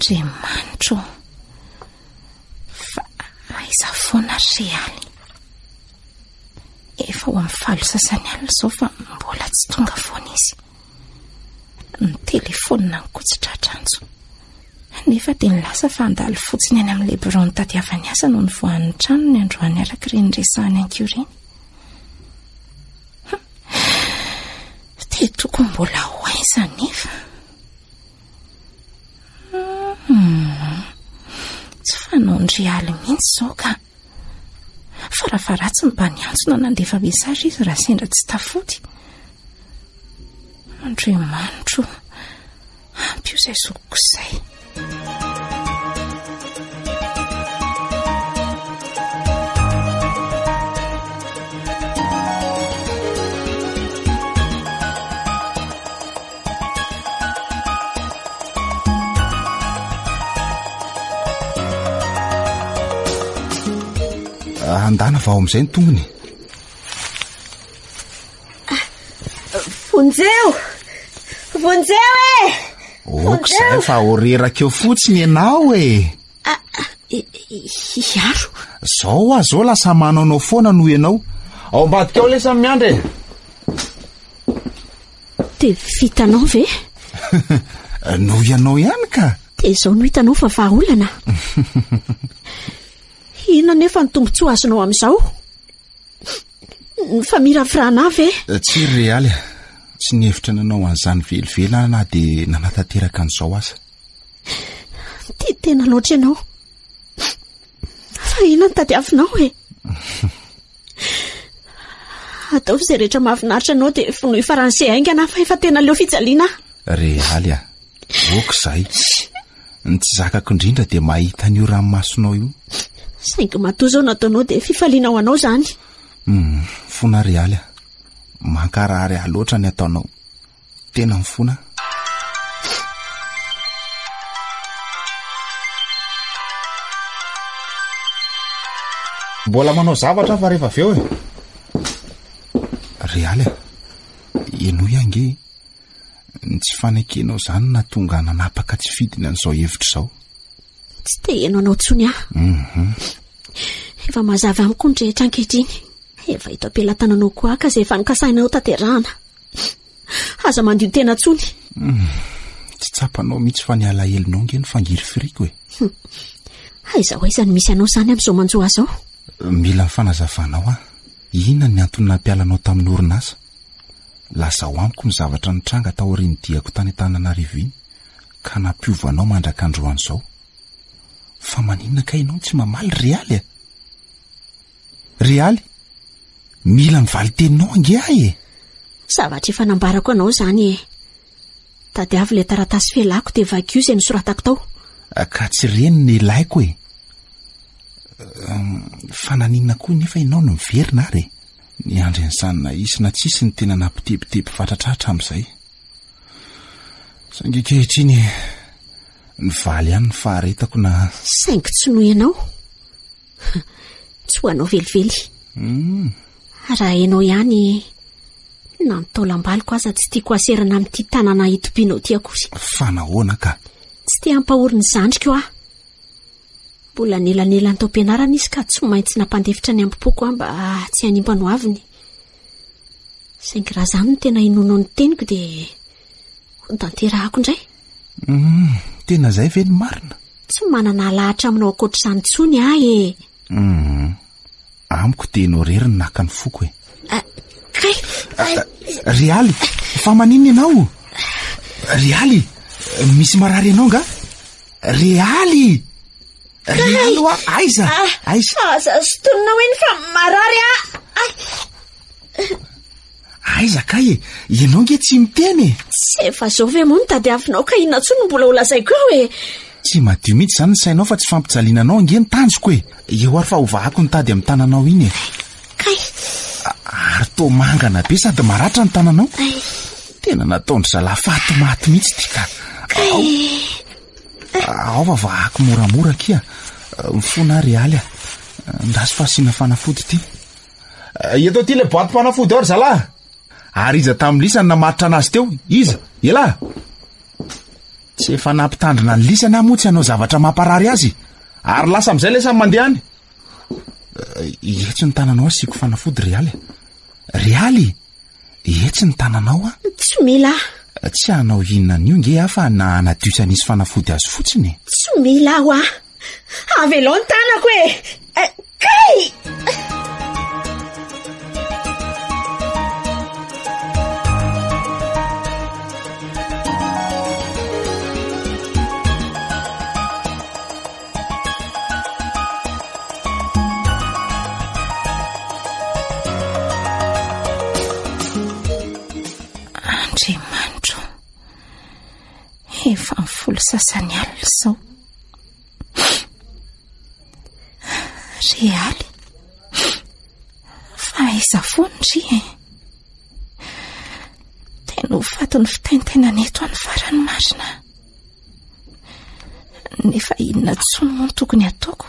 Andriamanitro fa aiza foana ry Realy? Efa ho amin'ny valo sasany alina izao fa mbola tsy tonga foana izy. Ny telefaonina koa tsy tratra antso. Nefa dia nilaza fa handalo fotsiny any amin'ilay birao nitadiavany asa no nivoahany ny tranony androany araka ireny resahany ankiho ireny. Dia tokony mbola ho aiza nefa? Hmm. Tsy fanaon-dry Aly mihitsy izao ka. Farafaharatsiny mba niantso na nandefa message izy raha sendra tsy tafody. Andriamanitro, ampio izay zokiko izay. Andana vao amin'izay ny tongony. Vonjeo! Vonjeo e! Ok izay fa ho reraka eo fotsiny ianao e! Ah, Hiaro. Zao aho zao lasa manaonao foana noho ianao. Ao ambadika ao lesy miandry e! Dia vitanao ve? Noho ianao ihany ka. Dia izao no hitanao fa vahaolana. Inona anefa ny tombontsoa azonao amin'izao? Ny famirafirana ahy ve? Eh, tsy ry Realy a. Tsy nihevitra nanao an'izany velively aho na dia nanatanteraka an'izao aza. Tia tena loatra ianao. Fa inona no tadiavinao e? Ataovy izay rehetra mahafinaritra anao dia vonoy faran'izay haingana fa efa tena leo fijaliana aho. Realy a, ok izay. Ny tsy zakako indrindra dia mahita an'io ranomasonao io. Saingy matoa izao nataonao dia fifaliana ho anao izany. Hmm, fona Realy a. Mankarary ahy loatra ny ataonao. Tena mifona aho. Mbola manao zavatra aho fa rehefa avy eo e. Realy a, henoy ange e. Ny tsy fanekenao izany no nahatonga ahy nanapaka tsy fidiny an'izao hevitra izao. Tsy te heno anao intsony aho. Mhm. Efa mazava amiko ny rehetra ankehitriny. Efa eto am-pelatananao koa aho ka izay efa nokasainao tanterahana. Aza mandio tena intsony. Hmm. Tsy tsapanao mihitsy fa ny alahelonao nge no fangirifiriko e. Hmm. Aiza ho aiza no misy anao izany amin'izao manjo ahy izao? Mila ny fanazavanao aho. Inona ny antony nampiala anao tamin'ny orinasa? Lazao amiko ny zavatra nitranga taorian'ny diako tany Antananarivo iny ka nampiova anao mandrak'androany izao. Fa maninona kay ianao no tsy mamaly ry Aly a? Ry Aly, mila ny valin-teninao ange ahy e! Zavatra efa nambarako anao izany e! Tadiavo ilay taratasy fialako dia vakio izay nosoratako tao. Ka tsy ireny no ilaiko e! Fa naninona koa nefa ianao no miverina ary e? Niandry an'izany na hisy na tsy hisy ny tena nampitebiteby fatratra hatramin'izay. Saingy ankehitriny, nivaly ihany ny faharetako na. Saingy tsy noho ianao. Tsy ho anao velively. Hmm. Raha ianao ihany, na ny taolam-baliko aza tsy tiako haserana amin'ity tanàna itobianao ity akory. Fa nahoana ka? Tsy te hampahory ny zandriko aho. Mbola anelanelan'ny taom-pianarana izy ka tsy maintsy nampandefitra ny hambom-poko aho mba tsy hanimba ny hoaviny. Saingy raha izany no tena inoanao ny teniko dia ho tanterahako indray. Hmm, tena izay ve ny marina? Tsy manana alahatra aminao ankoatr'izany intsony aho e. Hmm. Amiko dia ianao irery no naka ny foko e. Ah, kay! Ah, ah, Rialy, fa maninona ianao? Rialy, misy marary anao nga? Rialy! Rialy hoa, aiza? Aiza? Aza sintonina ho eny fa marary aho. Ay! Aiza kay e? Ianao nge tsy miteny e! Tsy efa zao ve moa no tadiavinao ka inona intsony no mbola ho lazaiko eo e? Tsy madio mihitsy izany ny sainao fa tsy fampijaliana anao ange ny tanjoko e! Eo ary fa hovahako ny tady amin'ny tananao iny e! Kay! Ary toa mangana be sady maratra ny tananao. Tena nataon-dry zalahy faty maty mihitsy ity ka. Kay! Ao fa vahako moramora akia. Mifona aho ry Aly a. Ndraso fa asiana fanafody ity. Eh, eto aty ilay boatim-panafody ao ry zalahy. Ary iza tamin'ny lisany namaritra anazy teo? Iza? Elah? Tsy efa nampitandrina ny lisany aho moa tsy hanao zavatra mamparary azy. Ary lasa amin'izay ilay samy mandeha any. Eh, etsy ny tananao asiako fanafody ry Aly. Ry Aly, etsy ny tananao a. Tsy mila aho. Eh, tsy hanao inona an'io nge aho fa na hanadio sy hanisy fanafody azy fotsiny e. Tsy mila aho a. Avelao ny tanako e! Eh, kay! Andriamanitro, efa ny folo sasany alina izao. Realy. Fa aiza foana ndry e? Tena ho faty ny fitaintainana eto any farany marina. Nefa inona tsony moa no tokony hataoko?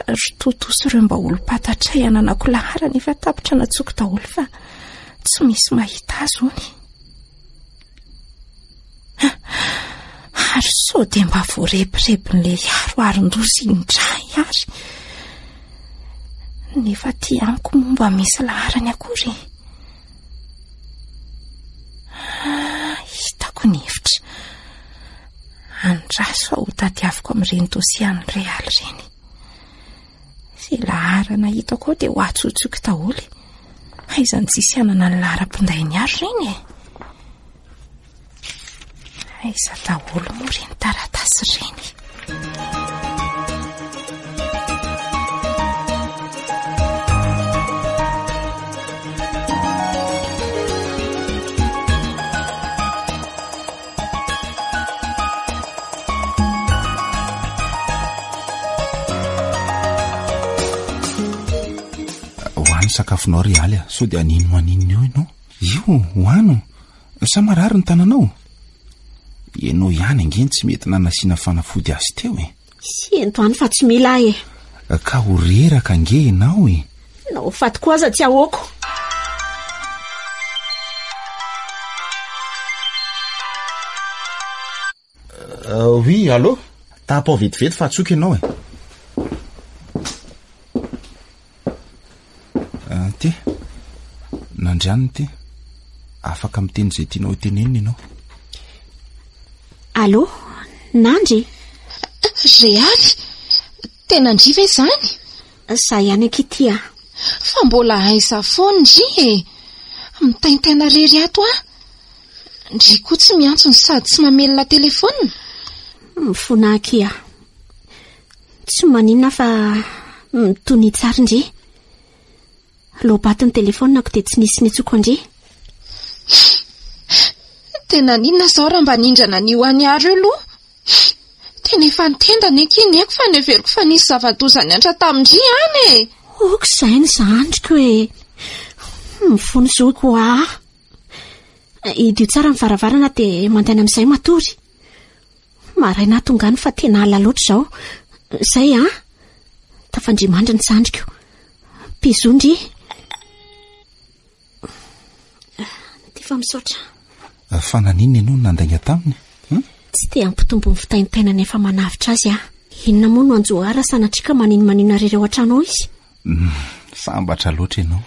Ry Toto sy ireo mba olom-pantatray ananako laharana efa tapitra natsoko daholo fa tsy misy mahita azy hony. Ary sao dia mba voarebirebin'ilay hiaroaron-doza indray ary. Nefa aty amiko moa mba misy laharany akory e. Ah, hitako ny hevitra. Andraso fa ho tadiaviko amin'ireny dossier an'ny Real ireny. Izay laharana hitako ao dia ho atsotsoiko daholo. Aiza no tsisy hanana ny laharam-pindainy ary ireny e? Aiza daholo moa ireny taratasy ireny? Hoano sakafonao ry Aly a, sao dia anino maninona eo ianao? Io, hoano. Sa marary ny tananao? Ianao ihany ange no tsy mety nanasiana fanafody azy teo e. Sy ento any fa tsy mila aho e. Ka ho reraka ange ianao e. Na ho faty koa aza tsy ahoako. Euh, oui, allô? Tapao vetivety fa atsoiko ianao e. Euh, ty. Nandrianina ity. Afaka miteny izay tianao hotenenina ianao. Allô, Nandry? Realy? Tena ndry ve izany? Za ihany akia ity a. Fa mbola aiza foana ndry e? Mitaintaina rery ato aho. Ndry koa tsy miantso no sady tsy mamelona telefaonina. Mifona akia. Tsy maninona fa mitonia tsara ndry. Loabato ny telefaoniko dia tsy nisy nitsoko an-dry. Tena ninona izao raha mba nindrana an'io any ary io aloha? Tena efa nitenda anie akia ny aiko fa noheveriko fa nisy zava-doza niantra tamin-dry any e! Ok izay ny zandriko e! Mifona zoko hoa. Idio tsara ny varavarana dia mandehana amin'izay matory. Maraina aho tonga any fa tena alina loatra izao. Izay an! Tafandria mandry ny zandriko. Bisous ndry. Ty fa misaotra. Fa naninona ianao no nandainga taminy? Hum? Tsy te hampitombo ny fitaintainana efa manavotra azy aho. Inona moa no hanjo ahy raha sanatria ka maninomanino irery ao an-trano ao izy? Hmm, sambatra loatra ianao.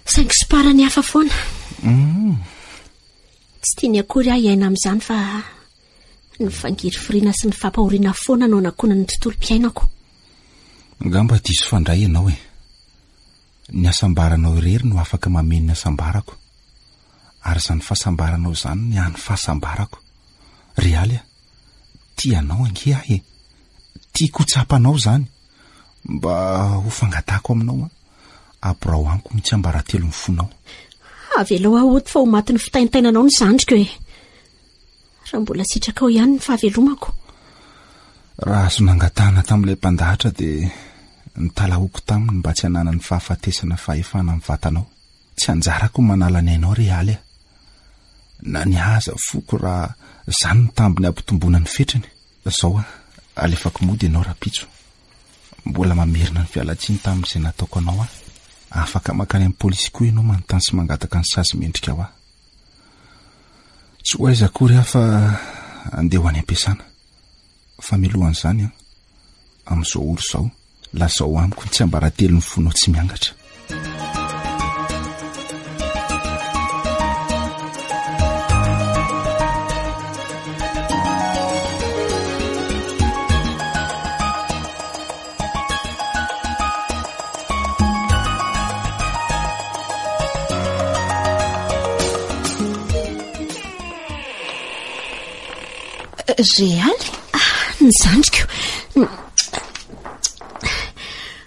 Saingy soparany hafa foana. Hmm. Tsy tiany akory aho hiaina amin'izany fa ny fangirifiriana sy ny fampahoriana foana no anakonany ny tontolom-piainako. Angamba diso fandray ianao e. Ny hasambaranao irery no afaka mameno ny hasambarako. Ary izany fahasambaranao izany ny hany fahasambarako. Realy a! Tia anao ange aho e! Tiako ho tsapanao izany. Mba ho fangatahako aminao an, aborao amiko ny tsiambaratelon'ny fonao. Avelao aho hody fa ho matin'ny fitaintainanao ny zandriko e! Raha mbola sitrakao ihany ny fahavelomako. Raha azo nangatahana tamin'ilay mpandahatra dia nitalahoako taminy mba tsy hananany fahafatesana fahefana amin'ny vatanao. Tsy anjarako ny manala ny ainao ry Aly a! Na ny ahy aza foko raha izany no tambiny hampitomboana ny fetrany. Zao a, alefako mody ianao rahampitso. Mbola mamerina ny fialantsiny tamin'izay nataoko anao aho. Afaka mankany amin'ny polisy koa ianao manontany sy mangataka ny sazy mendrika ho ahy. Tsy ho aiza akory aho fa andeha ho any am-piasana. Fa mialohan'izany an, amin'izao ora izao, lazao amiko ny tsiambaratelon'ny fonao tsy miangatra. Realy? Ah, ny zandriko.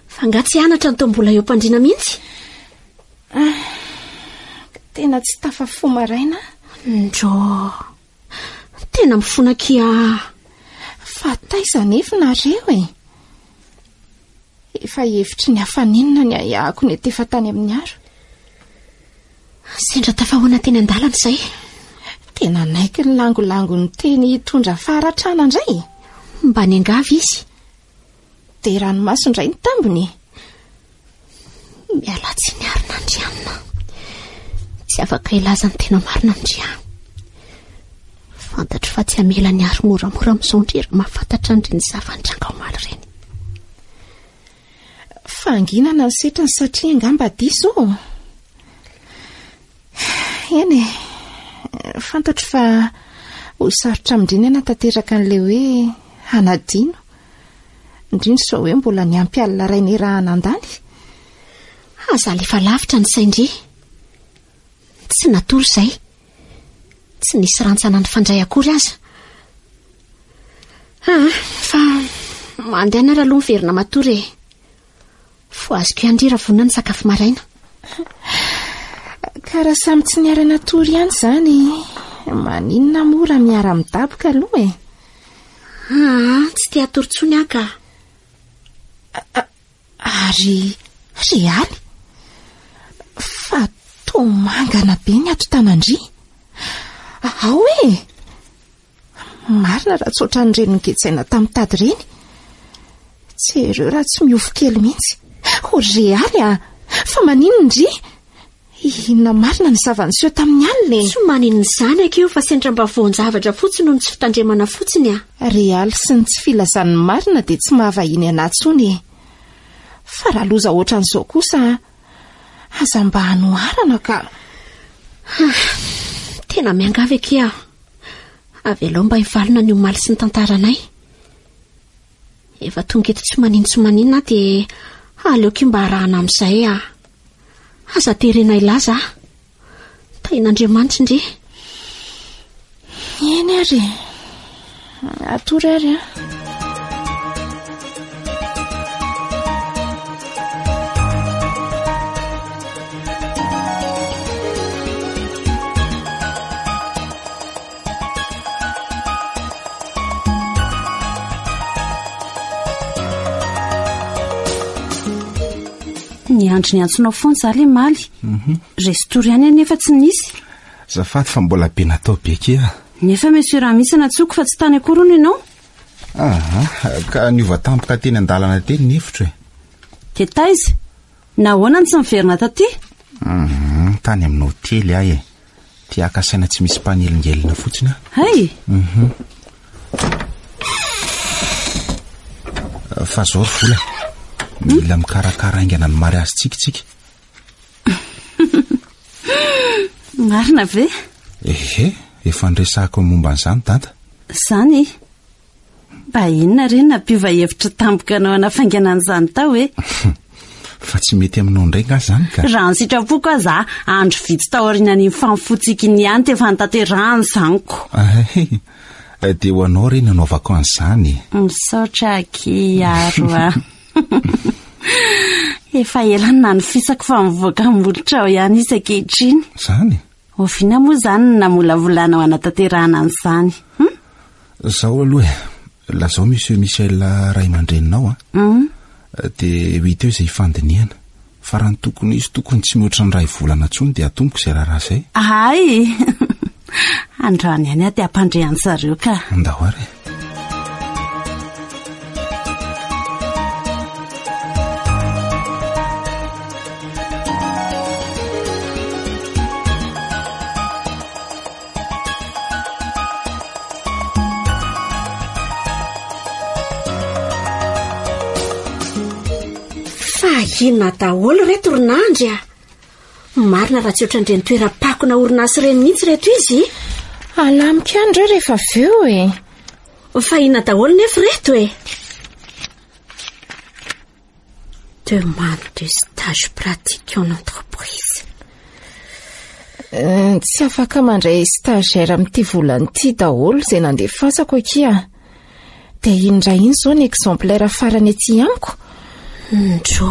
Fa nga tsy hanatra ny toa mbola eo am-pandriana mihitsy? Ah, tena tsy tafafoha maraina. Ndrô. Tena mifona akia. Fa taiza anefa nareo e? Efa hevitry ny hafaninona ny ahiahako netefa tany amin'ny aro. Sendra tafahoana teny an-dalana izay. Tena naiky ny langolangon'ny teny hitondra faharatrana indray. Mba niangavy izy. Dia ranomaso indray ny tambiny. Miala tsiny ary Nandrianina. Tsy afaka hilaza ny tena marina amin-dry aho. Fantatro fa tsy hamela ny ary moramora amin'izao ndry raha mahafantatra an-dry ny zava-nitranga omaly ireny. Fahanginana ny setriny satria angamba diso. Eny e, fantatro fa ho sarotra amin-dry ny hanatanteraka an'ilay hoe hanadino. Indrindra izao hoe mbola niampy alina iray nirahana andany. Aza alefa lavitra ny sain-dry. Tsy natory izay. Tsy nisy rantsana nifandray akory aza. Ah, fa mandehana ary aloha miverina matory e. Voazoko ihany ry raha vonona ny sakafo maraina. Ka raha samy tsy niara-natory ihany izany, maninona moa raha miara-midaboka aloha e? Ah, tsy te hatory intsony aho ka. Ary realy? Fa toa mangana be ny ato tanan-dry. Ao e! Marina raha tsy ohatran'ireny nogejaina tamin'ny tady ireny. Jereo raha tsy miofo kely mihitsy. Ho realy a! Fa maninona ndry? Inona marina ny zava-niseho tamin'ny alina e? Tsy maninona izany akia io fa sendra mba voan-javatra fotsiny noho ny tsy fitandremana fotsiny a! Realy sy ny tsy filazany ny marina dia tsy mahavahiny anà intsony e! Fa raha loza ohatran'izao kosa, aza mba anoharana ka! Tena miangavy akia aho. Avelao mba hivalona ny omaly sy ny tantaranay. Efa tonga eto tsy manino tsy maninona aho dia aleoko mba arahana amin'izay aho. Aza terena hilaza aho. Tahin'Andriamanitra ndry. Eny ary e. Atory ary an. Niandry ny antsonao foana za le maly. Restory ihany anefa tsy nisy. Zafady fa mbola be natao be kia. Nefa Monsieur Ramisa natsoko fa tsy tany akory hono ianao. Aha, ka niova tampoka teny an-dalana teny ny hevitro e. Dia taiza? Nahoana no tsy niverina taty? Mhm, tany amin'ny hotely aho e. Te haka saina tsy misy mpanelingelina fotsiny aho. Hay! Mhm. Fa zao ry vola, mila mikarakara haingana ny mariazintsika tsika. Marina ve? Ehe, efa niresahako momba an'izany dada. Izany e? Mba inona re no nampiova hevitra tampoka anao hanafaingana an'izany tao e? Fa tsy mety aminao indray nga izany ka. Raha ny sitrapoko aza, andro vitsy taorianan'iny famofoantsika iny ihany dia efa notanterahana izany ko. Ahay, dia ho anao re nanaovako an'izany e. Misaotra akia Aro a. Efa ela no nanofisako fa mivoaka ny molotrao ihany izy ankehitriny. Izany? Oviana moa izany no namolavolanao hanatanterahana an'izany? Hum? Zao aloha e, lazao Monsieur Michel ray aman-dreninao a. Hum. Dia ho hita eo izay hifandinihana. Fa raha ny tokony izy tokony tsy mihoatra ny iray volana intsony dia atomboko izay raharaha izay. Hay! Androany ihany aho dia hampandre an-dry zareo ka. Andao ary e. Fa inona daholo reto ry Nandry a? Marina raha tsy ohatran'ireny toeram-pakona orinasa ireny mihitsy ireto izy. Alamiko ihany ireo rehefa avy eo e. Fa inona daholo nefa ireto e? Demande de stage pratique en entreprise. Eh, tsy afaka mandray stagiaire amin'ity volana ity daholo izay nandefasako akia. Dia iny indray iny izao ny exemplaire farany aty amiko. Ndrô.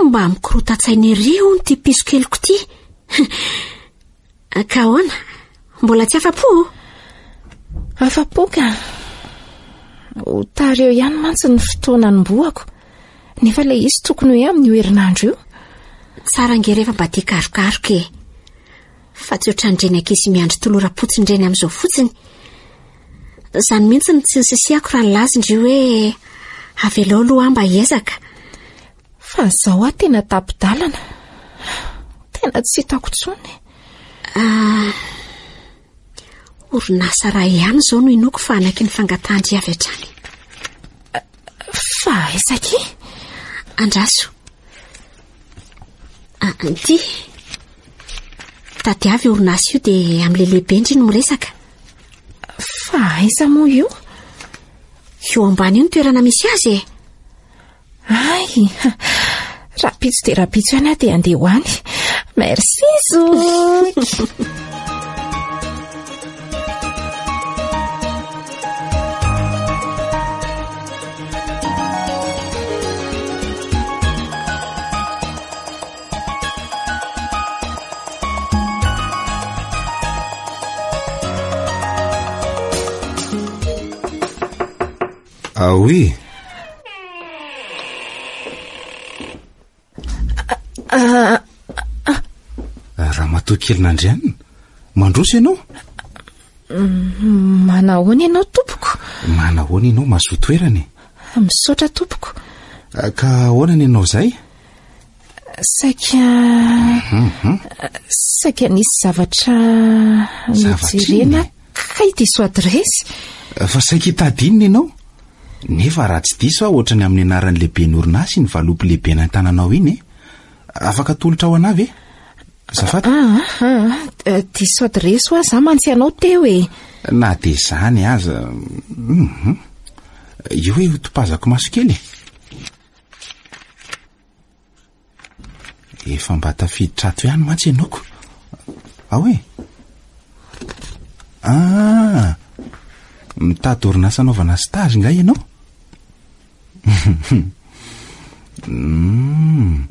Mba mikorotan-tsaina ery hono ity piso keliko ity. Ka ahoana? Mbola tsy afa-po? Afa-po ka. Ho tara eo ihany mantsy ny fotoana anombohako. Nefa ilay izy tokony hoe amin'io herinandro io. Tsara ange rehefa mba tia karokaroka e. Fa tsy ohatran'ireny ankizy miandry toloram-potsiny ireny amin'izao fotsiny. Izany mihitsy no tsy nisisihako raha nilaza indry hoe avelao aloha aho mba hiezaka. Fa izao aho tena tapi-dalana. Tena tsy hitako intsony. Ah, orinasa iray ihany izao no inoako fa hanaiky ny fangatahan-dry avy hatrany. Fa aiza akia? Andraso. Ah, ity. Tadiavo io orinasa io dia amin'ilay lehibe ndry no miresaka. Fa aiza moa io? Io ambany io ny toerana misy azy e. Ay, rahampitso dia rahampitso ihany aho dia handeha ho any. Merci zoky. Ah oui. Ah, ah. Ramatoa kely Nandrianina, mandroso ianao? Mm, manahoana ianao tompoko? Manahoana ianao mazoa toerana e? Misaotra tompoko. Ah, ka ahoana ny anao izay? Saika mhm. saika nisy zavatra nojerena kay diso adiresy. Fa saika hitady inona ianao? Nefa raha tsy diso aho ohatrany amin'ny anaran'ny lehiben'ny orinasa iny valopy lehibe nantananao iny e. Afaka atolotra ho anà ve? Azafady. Ah, ah, ah, diso adiresy hoa za mantsy ianao teo e. Na dia izany aza. Mhm. Io hoe hotopazako maso kely e. Efa mba tafiditra ato ihany mantsy ianao ko. Ao e. Ah, mitady orinasa anaovana stage nga ianao? Hmm,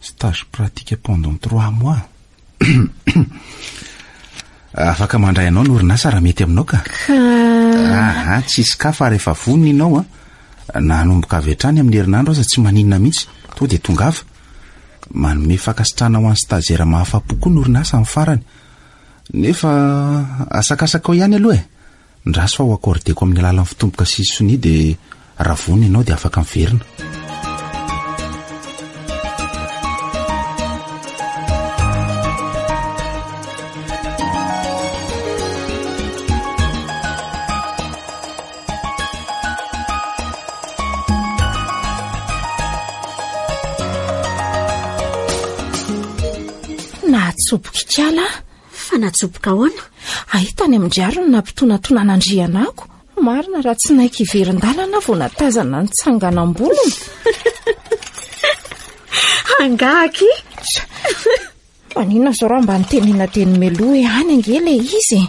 stage pratique pendant trois mois. Afaka mandray anao ny orinasa raha mety aminao ka. Ka. Aha, tsisy ka fa rehefa vonona ianao a. Na hanomboka avy hatrany amin'ny herinandro aza tsy maninona mihitsy, tonga dia tongava. Manome fankasitrahana ho an'ny stagiaire mahafa-po koa ny orinasa amin'ny farany. Nefa asakasaka ao ihany aloha e! Ndraso fa ho accordeko amin'ny alalan'ny fitomboka sy sonia dia raha vonona ianao dia afaka miverina. Nahatsoboka ikala aho. Fa natsoboka ahoana? Hay tany amin-dry Ary no nampitonatona an'Andrianako. Marina raha tsy naiky hiverin-dalana aho vao natazana ny tsanganam-bolony. Angaha akia? Maninona izao raha mba nitenena teny meloa hoe any ange ilay izy e?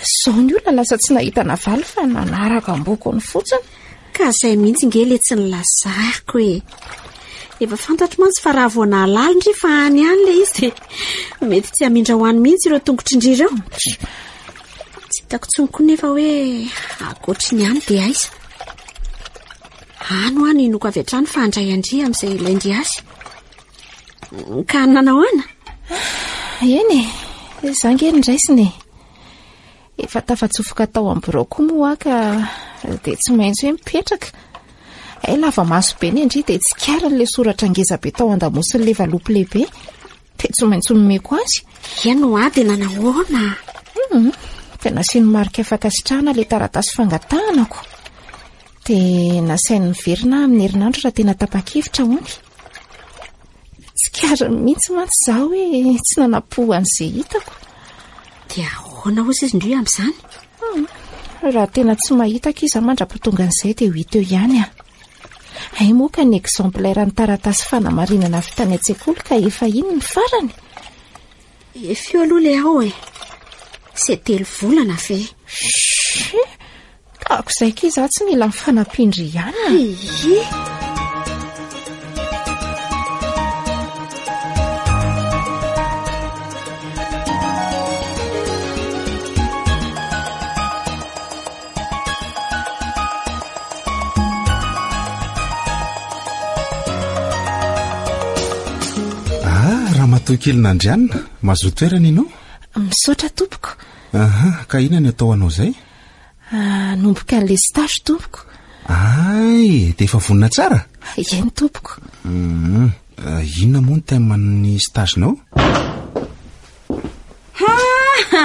Izao ny olona lasa tsy nahita navaly fa nanaraka ambokony fotsiny. Ka izay mihitsy nge ilay tsy nilazako e. Efa fantatro mantsy fa raha vao nahalala ndry fa any ihany ilay izy dia mety tsy hamindra ho any mihitsy ireo tongotry ndry ireo. Tsy hitako intsony koa nefa hoe ankoatry ny any dia aiza. Any ho any inoako avy hatrany fa handray an-dry amin'izay ilain-dry azy. Ka nanahoana? Eny e, izaho ange no raisina e. Efa tafatsofoka tao amin'ny birao koa moa aho ka dia tsy maintsy hoe mipetraka. Hay lava maso be ny an-dry dia tsikariny ilay soratra ngeza be tao an-damosin'ilay valopy lehibe. Dia tsy maintsy nomeko azy. Eny hoa dia nanahoana? Hum, dia nasiany marika fankasitrahana ilay taratasy fangatahana-ko. Dia nasainy niverina aho amin'ny herinandro raha tena tapa-kevitra hono. Tsikariny mihitsy mantsy izaho hoe tsy nanam-po an'izay hitako. Dia ahoana hozy izy ndry amin'izany? Raha tena tsy mahita aky izaho mandra-pahatonga an'izay dia ho hita eo ihany aho. Hay moa ka ny exemplaire ny taratasy fanamarinana avy tany an-tsekoly ka efa iny ny farany. Efa eo aloha ilay ao e. Izay telo volana ve? Chut! Kako izay akia izaho tsy mila ny fanampian-dry ihany a. Ie. Ah, ramatoa kely Nandrianina, mazoto toerana ianao? Misaotra tompoko. Aha, ka inona ny atao anao izay? Hanomboka an'ilay stage tompoko. Ay, dia efa vonona tsara? Eny tompoko. Hum, inona moa ny thème ny stage-nao? Ha!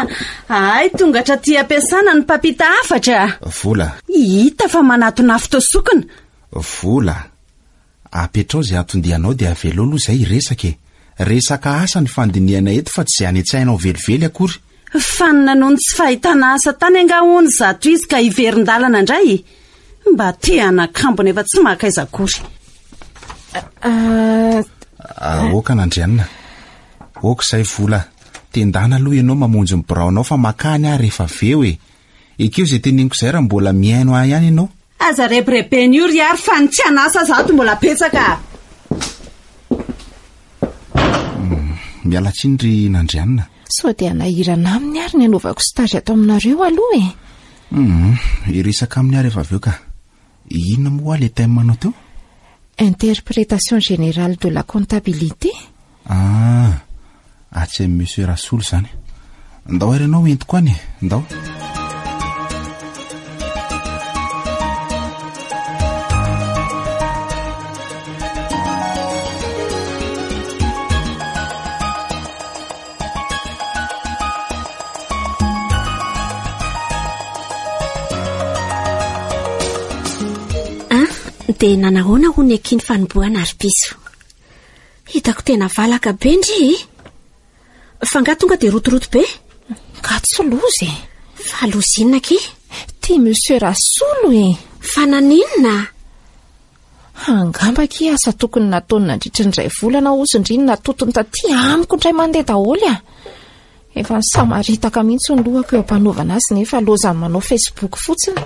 Hay tonga hatraty am-piasana ny mpampita hafatra. Vola. Hita fa manatona afo toa sokina. Vola. Apetrao izay anton-dianao dia avelao aloha izay hiresaka e. Resaka asa ny fandinihana eto fa tsy izay any an-tsainao velively akory. Fanina noho ny tsy fahitana asa tany angaha hono izato izy ka hiverin-dalana indray? Mba te hanakambo nefa tsy maka aiza akory. Aoka Nandrianina. Ok izay vola. Tendana aloha ianao mamonjy ny biraonao fa makany aho rehefa avy eo e. Ekeo izay teneniko izay raha mbola mihaino ahy ihany ianao. Aza rebirebena io ry Ary fa ny tsy an'asa aza ato mbola betsaka a! Miala tsiny ry Nandrianina. Sao dia hanahirana aminy ary ny hanaovako stage ato aminareo aloha e? Hum, hiresaka aminy aho rehefa avy eo ka. Inona moa hoa le thème anao teo? Interprétation générale de la comptabilité. Ah, atsy amin'i Monsieur Rasolo izany. Ndao ary ianao entiko any e, ndao. Ah, dia nanahoana hono akia ny fanombohana ry piso? Hitako tena valaka be ndry e! Fa nga tonga dia rotoroto be? Nga tsy loza e! Fa loza inona akia? Ty Monsieur Rasolo e! Fa naninona? Angamba akia asa tokony nataony nandritry ny iray volana hozy ndry no natotony taty amiko indray mandeha daholo a! Efa nisamaritaka mihitsy ny lohako eo am-panaovana azy nefa lozan'ny manao Facebook fotsiny.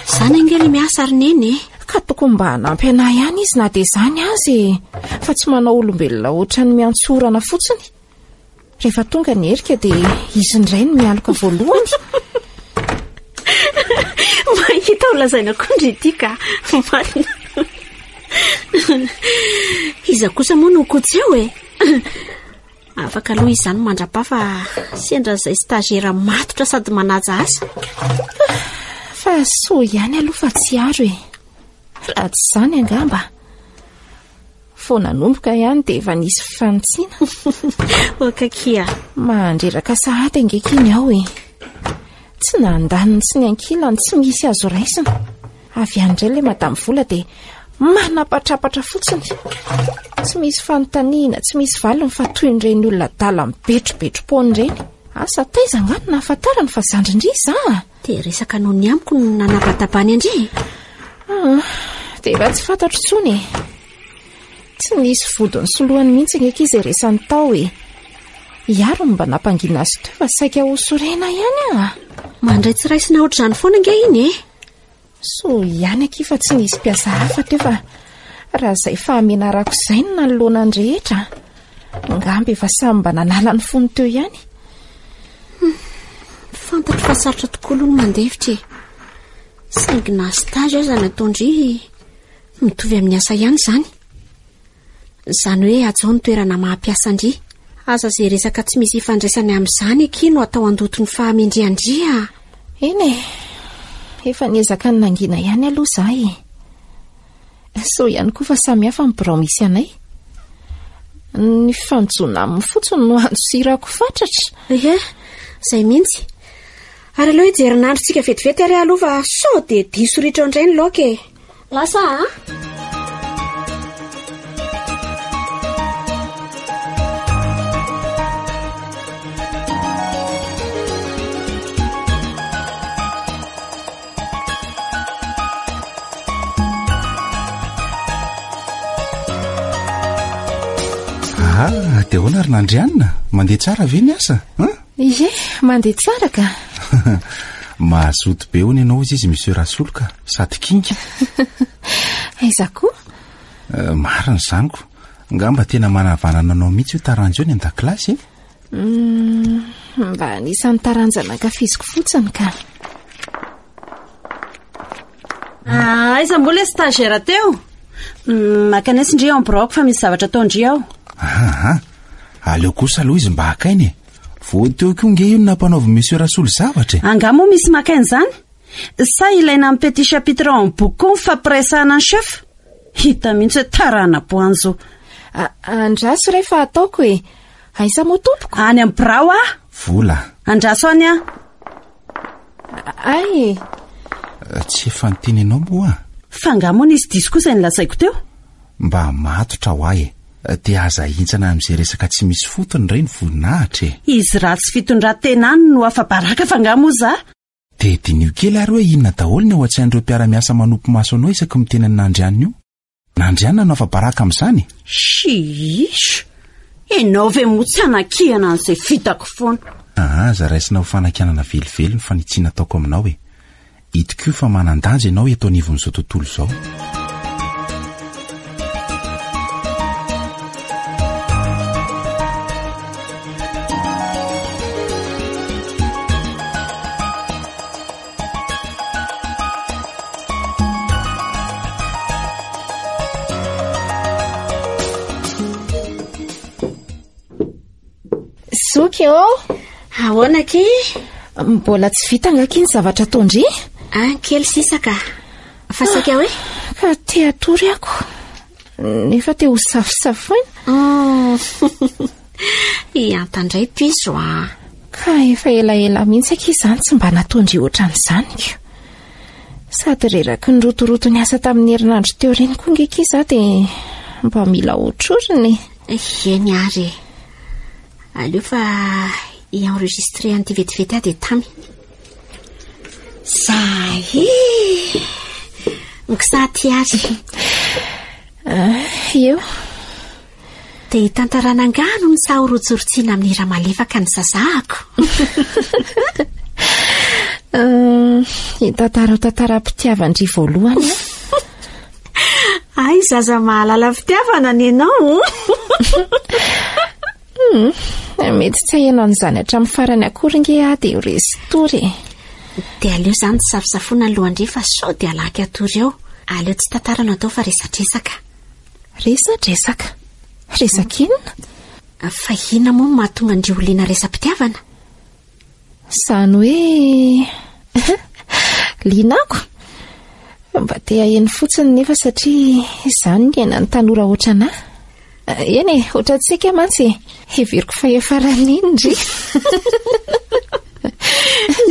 Izany ange le miasa ry neny e! Ka tokony mba hanampy anah ihany izy na dia izany aza e! Fa tsy manao olombelona ohatran'ny miantso orana fotsiny. Rehefa tonga ny erika dia izy indray no mialoka voalohany. Mahita Mahita ho lazaina koa ndry ity ka. Marina. Iza kosa moa no kotsy eo e? Afaka aloha izany mandra-paha fa sendra izay stagiaire matotra sady manaja asa. Fa soa ihany aloha fa tsy aro e. Raha tsy izany angamba. Vao nanomboka ihany dia efa nisy fanitsiana. Okakia. Mandreraka sahady ange akia ny ao e. Tsy na andaniny sy ny ankilany tsy misy azo raisina. Avy any indray ilay madame vola dia manapatrapatra fotsiny. Tsy misy fanontaniana, tsy misy valiny fa toy ireny olona adala mibetrobetro-poana ireny. Asa taiza angaha no nahafantarany fa zandrin-dry izaho a? Dia resaka noho ny amiko no nanabatabany an-dry e? Ah, dia efa tsy fantatro intsony e. Tsy nisy vodiny sy lohany mihitsy ange akia izay resany tao e. Iaro no mba nampangina azy teo fa saika ho sorena ihany aho. Mandray tsy raisina ohatr'izany foana ange iny e. Soa ihany akia fa tsy nisy mpiasa hafa teo fa raha izay fahamenarako izay no nanoloana ny rehetra, angamba efa samy mba nanala ny fony teo ihany. Hmm, fantatro fa sarotra tokoa aloha ny mandefitra e. Saingy na stage aza nataon-dry mitovy amin'ny asa ihany izany. Izany hoe hajao ny toerana maha mpiasa an-dry. Aza izay resaka tsy misy ifandraisany amin'izany akia no atao handoto ny fahamendrehan-dry a! Eny e! Efa niezaka ny nangina ihany aloha izaho e! Soa ihany koa fa samy hafa ny birao misy anay. Ny fifanojoana aminy fotsiny no andosirako fatratra. Ie, izay mihitsy. Ary aleo hijery ny androntsika vetivety ary aho aloha fa sao dia diso ritra eo indray ny laoka e! Lasa a! Ah, dia ahoana ry Nandrianina? Mandeha tsara ve ny asa? Hein? Ie, mandeha tsara ka. Mazoto be hono ianao hozy izy Monsieur Rasolo ka, sady kinga. Aiza koa? Eh, marina izany ko. Angamba tena manavanana anao mihitsy io taranja io ny an-dakilasy e. Mm, mba anisan'ny taranja nankafiziko fotsiny ka. Ah, aiza mbola ilay stagiaire teo? Mm, Mankanesa ndry ao amin'ny biraoko fa misy zavatra ataon-dry ao. Aha, aleo kosa aloha izy mba haka aina e. Vao teo koa nge io no nampanaovin'i Monsieur Rasolo zavatra e. Angaha moa misy maka aina izany? Sa ilaina amin'ny petit chapitre ao amin'ny boky koa ny fampiresahana ny chef? Hita mihitsy hoe tarana-boanjo. Andraso re fa ataoko e. Aiza moa tompoko? Any amin'ny birao aho. Vola. Andraso any aho. Ay e. Tsy efa niteny anao moa aho. Fa angaha moa nisy diso kosa izay nolazaiko teo? Mba matotra ho ahy e. Dia aza ahintsana amin'izay resaka tsy misy fotony re ny voninahitra e. Izy ratsy fitondran-tena any no afa-baraka fa angaha moa za? Dia diniho kely ary hoe inona daholo ny ao an-tsain'ireo mpiara-miasa manopy maso anao isaky miteny an'i Nandrianina io. Nandrianina no afa-baraka amin'izany e! Shiish! Ianao ve moa tsy hanakihana an'izay vitako foana? Aa, aza raisina ho fanakianana velively ny fanitsiana ataoko aminao e! Hitako io fa manan-danja ianao eto anivon'izao tontolo izao. Zoky ô! Ahoana akia? Mbola tsy vita angaha akia ny zavatra ataon-dry? Ah, kely sisa ka. Fa saika hoe? Ka te hatory ako. Nefa te ho safosafoina. Oh. Hianta indray piso a. Ka efa elaela mihitsy akia izany tsy mba nataon-dry ohatran'izany ko. Sady reraky ny rotoroto niasa tamin'ny herinandro teo ireny koa nge akia za dia mba mila hotrorina e. Eny ary e. Aleo fa hi-enregistrer an'ity vetivety aho dia tamy. Zay e! Mikisaha aty ary. Ah, eo. Dia hitantarana angano ny saha horotsorotsiana amin'ny hira malefaka ny zazahako. Hitantarao tantaram-pitiavan-dry voalohany aho. Hay zaza mahalala fitiavana ny anao. Mety tsy haheno an'izany hatramin'ny farany akory nge aho dia ho resy tory e. Dia aleo izany tsy safosafoana ny lohan-dry fa sao dia halaky hatory eo. Aleo tsy tantara no atao fa resadresaka. Resadresaka? Resaka inona? Fa inona moa no mahatonga an-dry ho liana resa-pitiavana? Izany hoe liana ako? Mba te haheno fotsiny nefa satria izany ny iainan'ny tanora ohatran'ahy. Eny e, ohatrantsika mantsy e. Heveriko fa efa ran'iny ndry.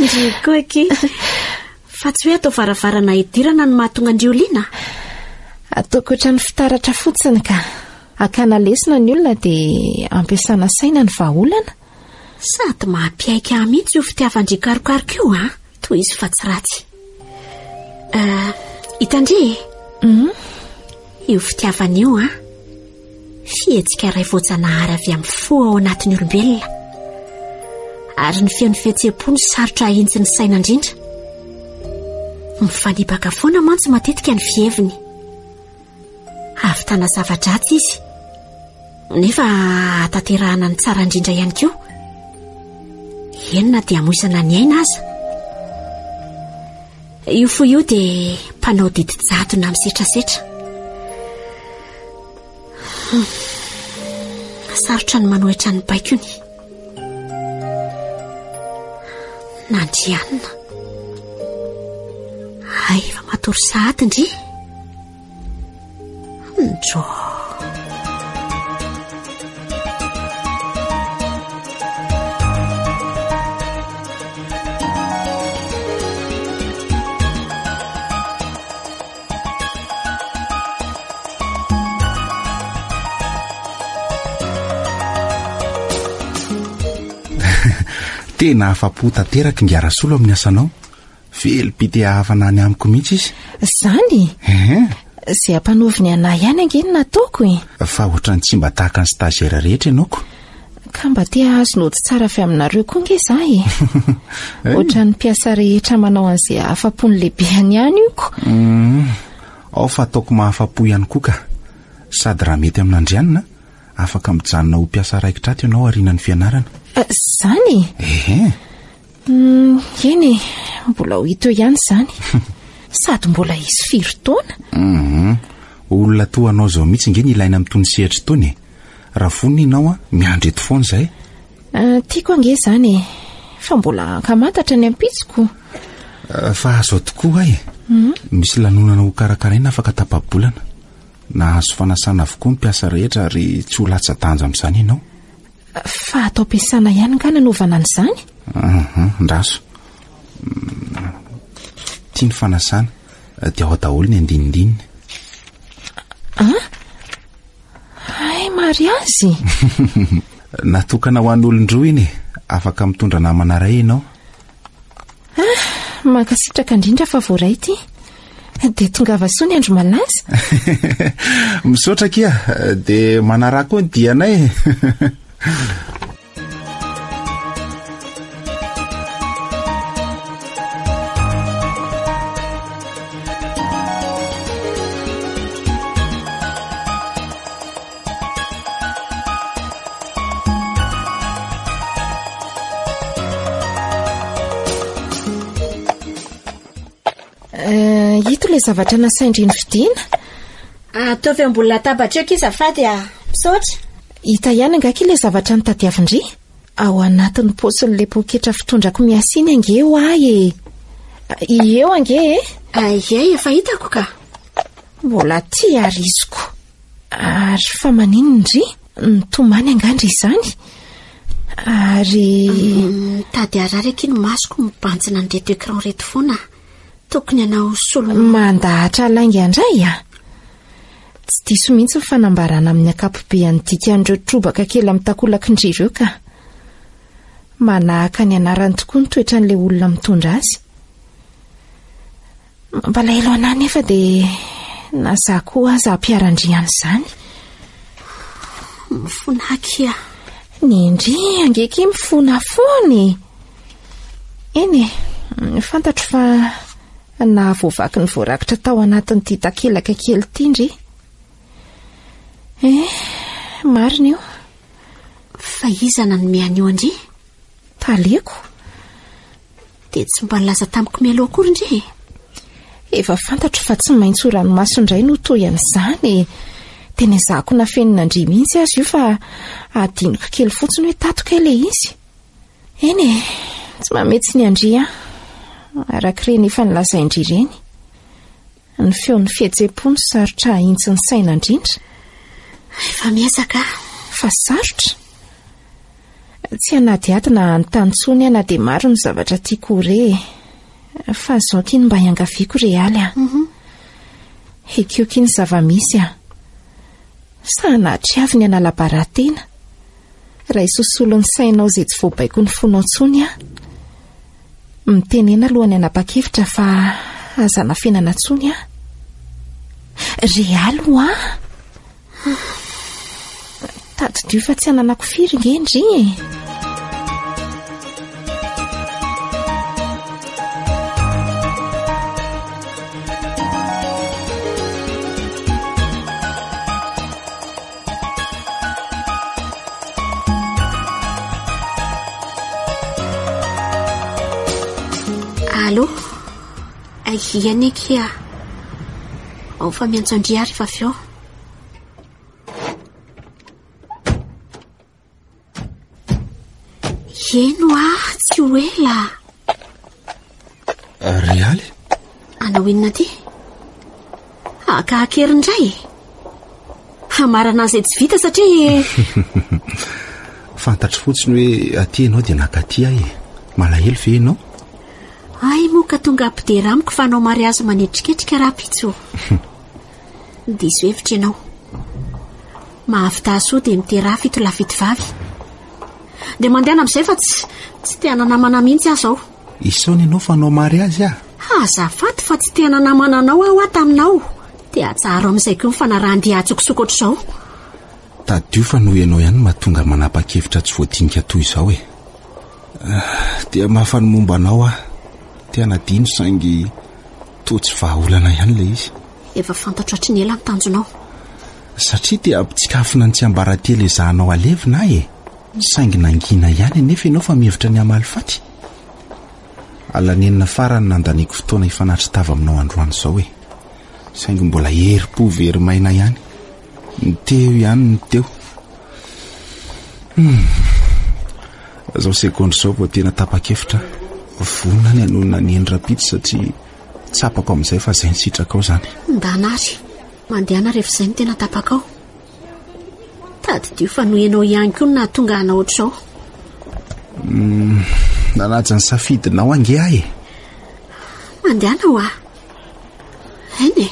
Ndry koa akia. Fa tsy hoe atao varavarana hidirana no mahatonga an-dry ho liana? Ataoko ohatran'ny fitaratra fotsiny ka. Hakana lesona ny olona dia ampiasana saina ny vahaolana. Sady mampiaiky ahy mihitsy io fitiavan-dry karokaroka io an! Tohizo fa tsy ratsy. Euh, hitandry e? Mhm. Io fitiavana io an! Fihetsika iray voajanahary avy amin'ny fo ao anatin'ny olombelona. Ary ny feon'ny fihetseham-po no sarotra ahintsy ny saina indrindra. Mifanipaka foana mantsy matetika ny fiheviny. Hahavitana zava-dratsy izy. Nefa hahatanterahana ny tsara indrindra ihany koa. Eny na dia hamoizana ny aina aza. Io fo io dia mpanao didy jadona misetrasetra. Hmm. Sarotra ny manohitra ny baikony. Nandrianina. Hay efa matory sahady ndry. Ndrô. Tena afa-po tanteraka ingahy Rasolo amin'ny asanao. Velom-pitehavana any amiko mihitsy izy. Zany? Ehe. Izay ampanaoviny anah ihany ange no nataoko e. Fa ohatran'ny tsy mba tahaka ny stagiaire rehetra ianao ko. Ka mba te hahazo naoty tsara avy aminareo koa nge za e. Ohatran'ny mpiasa rehetra manao an'izay ahafa-po ny lehibehany ihany io ko. Mm. Ao fa ataoko mahafa-po ihany koa ka. Sady raha mety amin'Andrianina, afaka mijanona ho mpiasa raikitra ato ianao aorianan'ny fianarana. Zany e? Ehe. Mm, eny e, mbola ho hita eo ihany izany. Sady mbola hisy firy taona. Mhm. Olona toa anao izao mihitsy nge ny ilaina amin'itony sehatra itony e. Raha vonona ianao an, miandry eto foana izahay. Ah, tiako ange izany e. Fa mbola ankamantatra ny ampitsoko. Ah, fa azo tokoa ahy e. Mhm. Misy lanonana ho karakaraina afaka tapa-bolana. Nahazo fanasana avokoa ny mpiasa rehetra ary tsy ho latsa-danja amin'izany ianao. Fa ato am-piasana ihany nga nanaovana an'izany? Uhum, ndraso. Ity ny fanasana, dia ao daholo ny andinindininy. An? Hay mariazy? Natokana ho an'olon-droa iny e. Afaka mitondra namana iray ianao. Ah, mankasitraka indrindra fa voaray ity. Dia tongava soa ny andro malaza. Misaotra akia, dia manaraha koa ny dianay. Eh, ito ilay zavatra nasain-dry novidiana. Ataovy ambony latabatra eo akia azafady a. Misaotra. Hita ihany angaha akia ilay zavatra notadiavin-dry? Ao anatin'ny paosin'ilay poketra fitondrako miasa iny ange ho ahy e. Eo ange e. Ie, efa hitako ka. Mbola aty ariziko. Ary fa maninona ndry? Nitomany angaha ndry izany? Ary... Mitady harary akia ny masoko mibanjina an'ireto écran ireto foana. Tokony hanao solo... Mandahatra lainga indray a! Tsy diso mihitsy ny fanambarana amin'ny ankapobean'ny dikan'ireo trobaka kely amin'ny takolak'ndry ireo ka. Manahaka ny anarany tokoa ny toetran'ilay olona mitondra azy. Mampalahelo anah nefa dia na za koa aza ampiaran-dry an'izany. Mifona akia. Ny ndry ange akia mifona foana e. Eny e, fantatro fa nahavoavaky ny voarakitra tao anatin'ity takelaka kely ity ndry. Eh, marina io. Fa iza nanome an'io an-dry? Taleko. Dia tsy mba nilaza tamiko mialoha akory ndry e. Efa fantatro fa tsy maintsy ho ranomaso indray no toy an'izany e. Dia nezahako nafenina an-dry mihitsy aza io fa adinoko kely fotsiny hoe tato kay ilay izy. Eny e, tsy mametsy ny an-dry aho. Araka ireny efa nolazain-dry ireny. Ny feon'ny fihetseham-po no sarotra ahintsy ny saina indrindra. Efa miezaka aho. Fa sarotra. Tsy hanadihady na hanontany intsony aho na dia maro ny zavatra tiako ho re e. Fa izao ity no mba iangaviako re Aly a. Mhm. Ekeo ky ny zava-misy a. Sa hanatry ny hanala-bara-tena. Raiso solon'ny sainao izay tsy voabaiko ny fonao intsony aho. Mitenena alohan'ny hanapa-kevitra fa aza anafenana intsony aho. Realy hoa! Tadidio fa tsy ananako firy nge ndry e! Allô? Aia anie kia? Ao fa miantso an-dry aho rehefa avy eo. Eny hoa, tsy ho ela. Realy? Anao inona aty? Haka hakery indray? Hamarana izay tsy vita satria... Fantatro fotsiny hoe aty ianao dia naka aty aho e. Malahelo ve ianao? Ay moa ka tonga hampidera amiko fa hanao mariazy manetriketrika rahampitso. Diso hevitra ianao. Mahavità soa dia miteraha fitolahy fitovavy. Dia mandehana amin'izay fa tsy tsy te hananamana mihitsy aho izao. Isaona ianao fa hanao mariazy aho. Azafady fa tsy te hananamana anao aho aho taminao. Dia atsaharo amin'izay koa ny fanarahan-dia an-tsokosoko ohatr'izao. Tadidio fa noho ianao ihany no mahatonga manapa-kevitra tsy voadinika toy izao e. Dia mafa ny momba anao aho. Te hanadino saingy toa tsy vahaolana ihany ilay izy. Efa fantatro hatry ny ela ny tanjonao. Satria te hampitsikafona ny tsiambaratelo ezahanao alevina aho e. Saingy nangina ihany anefa ianao fa mihevitra ny hamaly faty. Alanenina farany nandaniako fotoana hifanatri-tava aminao androany izao e. Saingy mbola herim-po very maina ihany. Ny teo ihany ny teo. Hmm. Izao segondra izao vao tena tapa-kevitra. Vonona ny hanonona ny eny rapitso satria tsapako amin'izay fa izay ny sitrakao izany. Ndana ary. Mandehana rehefa izay no tena tapakao. Tadidio fa noho ianao ihany koa no nahatonga hanao ohatr'izao. Hmm, nanaja ny safidinao ange aho e. Mandehana hoa. Eny e.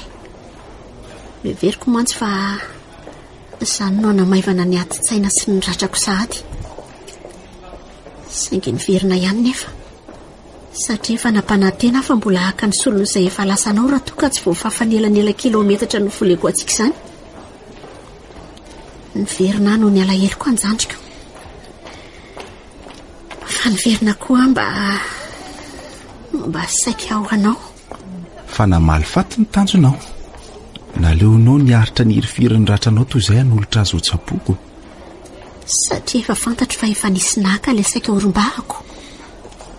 Noheveriko mantsy fa izany no hanamaivana ny adin-tsaina sy ny ratrako sahady. Saingy niverina ihany nefa. Satria efa nampanantena aho fa mbola haka ny solon'izay efa lasanao raha toa ka tsy voafafa ny elanela kilometatra novoleko antsika izany. Niverina aho noho ny alaheloko an-jandriko. Fa niverina koa aho mba mba saika ho anao. Fa namaly faty ny tanjonao. Naleonao niaritra ny hirifirin'ny ratranao toy izay hanolotra azy ho tsaboiko. Satria efa fantatro fa efa nisy naka ilay saika horombahako.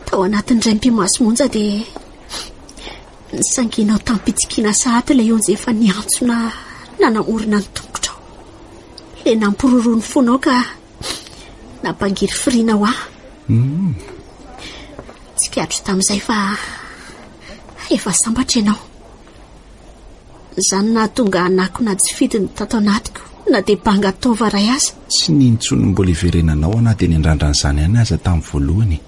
Tao anatin'ny iray mipi-maso monja dia nisanginao tamim-pitsikiana sahady ilay onja efa niantsona nanamorona ny tongotrao. Ilay nampiroroa ny fonao ka nampangirifiriana ho ahy. Mm. Tsikaritro tamin'izay fa efa sambatra ianao. Izany nahatonga hanakona tsy fidiny tato anatiko na dia banga taova iray aza. Tsy nino intsony mbola hiverenanao aho na dia niandrandra an'izany ihany aza tamin'ny voalohany.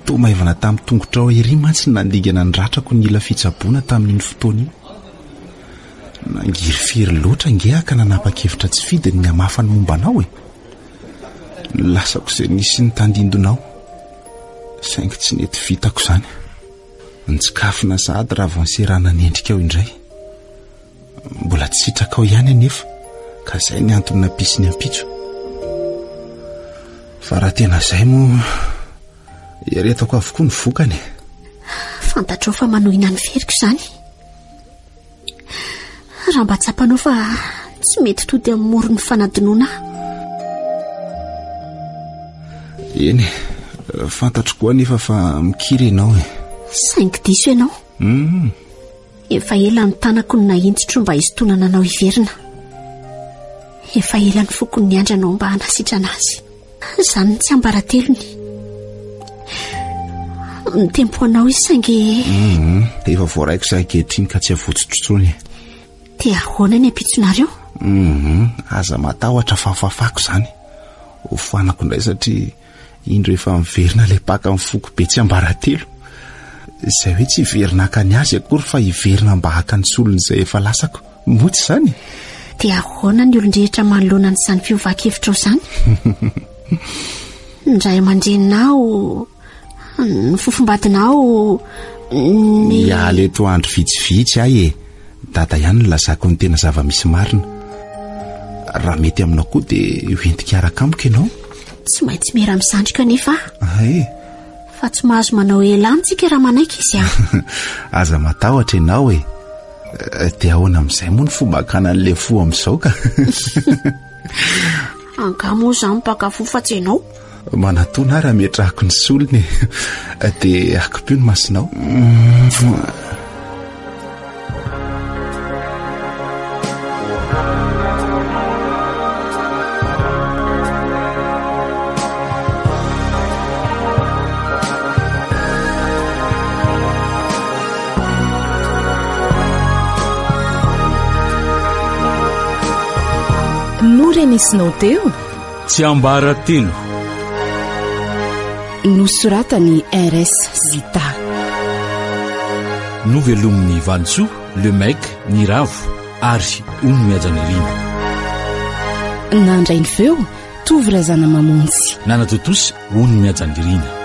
Toa maivana tamin'ny tongotrao ery mantsy ny nandingana ny ratrako nila fitsaboana tamin'iny fotoana iny. Nangirifiry loatra ange aho ka nanapa-kevitra tsy fidiny ny hamafa ny momba anao e. Lasako izay nisy ny tandindonao. Saingy tsy nety vitako izany. Nitsikafona sahady raha vao niserana ny endrikao indray. Mbola tsy sitrakao ihany anefa, ka izay ny antony nampisy ny ampitso. Fa raha tena izay moa, iaretako avokoa ny vokany e. Fantatrao fa manohina ny feriko izany. Raha mba tsapanao fa tsy mety tody amin'ny moron'ny fanadinoana aho. Eny e, Fantatro koa anefa fa mikiry ianao e. Saingy diso ianao. Hum. Efa ela ny tanako no nahinjitro mba hisintonana anao hiverina. Efa ela ny foko no niandry anao mba hanasitrana azy. Izany ny tsiambaratelony. Mitempo anao izy saingy... Hum, efa voaraiko izay ankehitriny ka tsy avotsotro intsony. Dia ahoana ny ampitsonareo? Hum, aza matahotra fa fafako izany. Hofoanako indray satria indro efa miverina ilay mpaka ny foko be tsiambaratelo. Izay hoe tsy hiverina haka ny azy akory fa hiverina mba haka ny solony izay efa lasako. Moa tsy izany? Dia ahoana ny olon-drehetra manoloana an'izany fiovan-kevitrao izany? Ny ray aman-dreninao, ny fofombadinao, ny... Miala eto andro vitsivitsy ahy e. Dada ihany no lazako ny tena zava-misy marina. Raha mety aminao koa dia ho entiko hiaraka amiko ianao. Tsy maintsy miera amin'ny zandriko anefa aho. Hay. Fa tsy mahazo manao ela any tsika raha manaiky izy an. Aza matahotra ianao e. Eh, dia ahoana amin'izay moa ny fomba hakana an'ilay fo amin'izao ka? Angaha moa izaho mpaka fo fa tsy ianao? Manatona ary ametrahako ny solony e. Dia akipio ny masonao. Norenesinao teo? Tsiambaratelo. Nosoratan'i RS Zita. Novelomin'i Valisoa, Le Mec, Niravo ary Ony Mihajanirina. Nandray ny feo, Tovo Razanamamonjy. Nanatontosa, Ony Mihajanirina.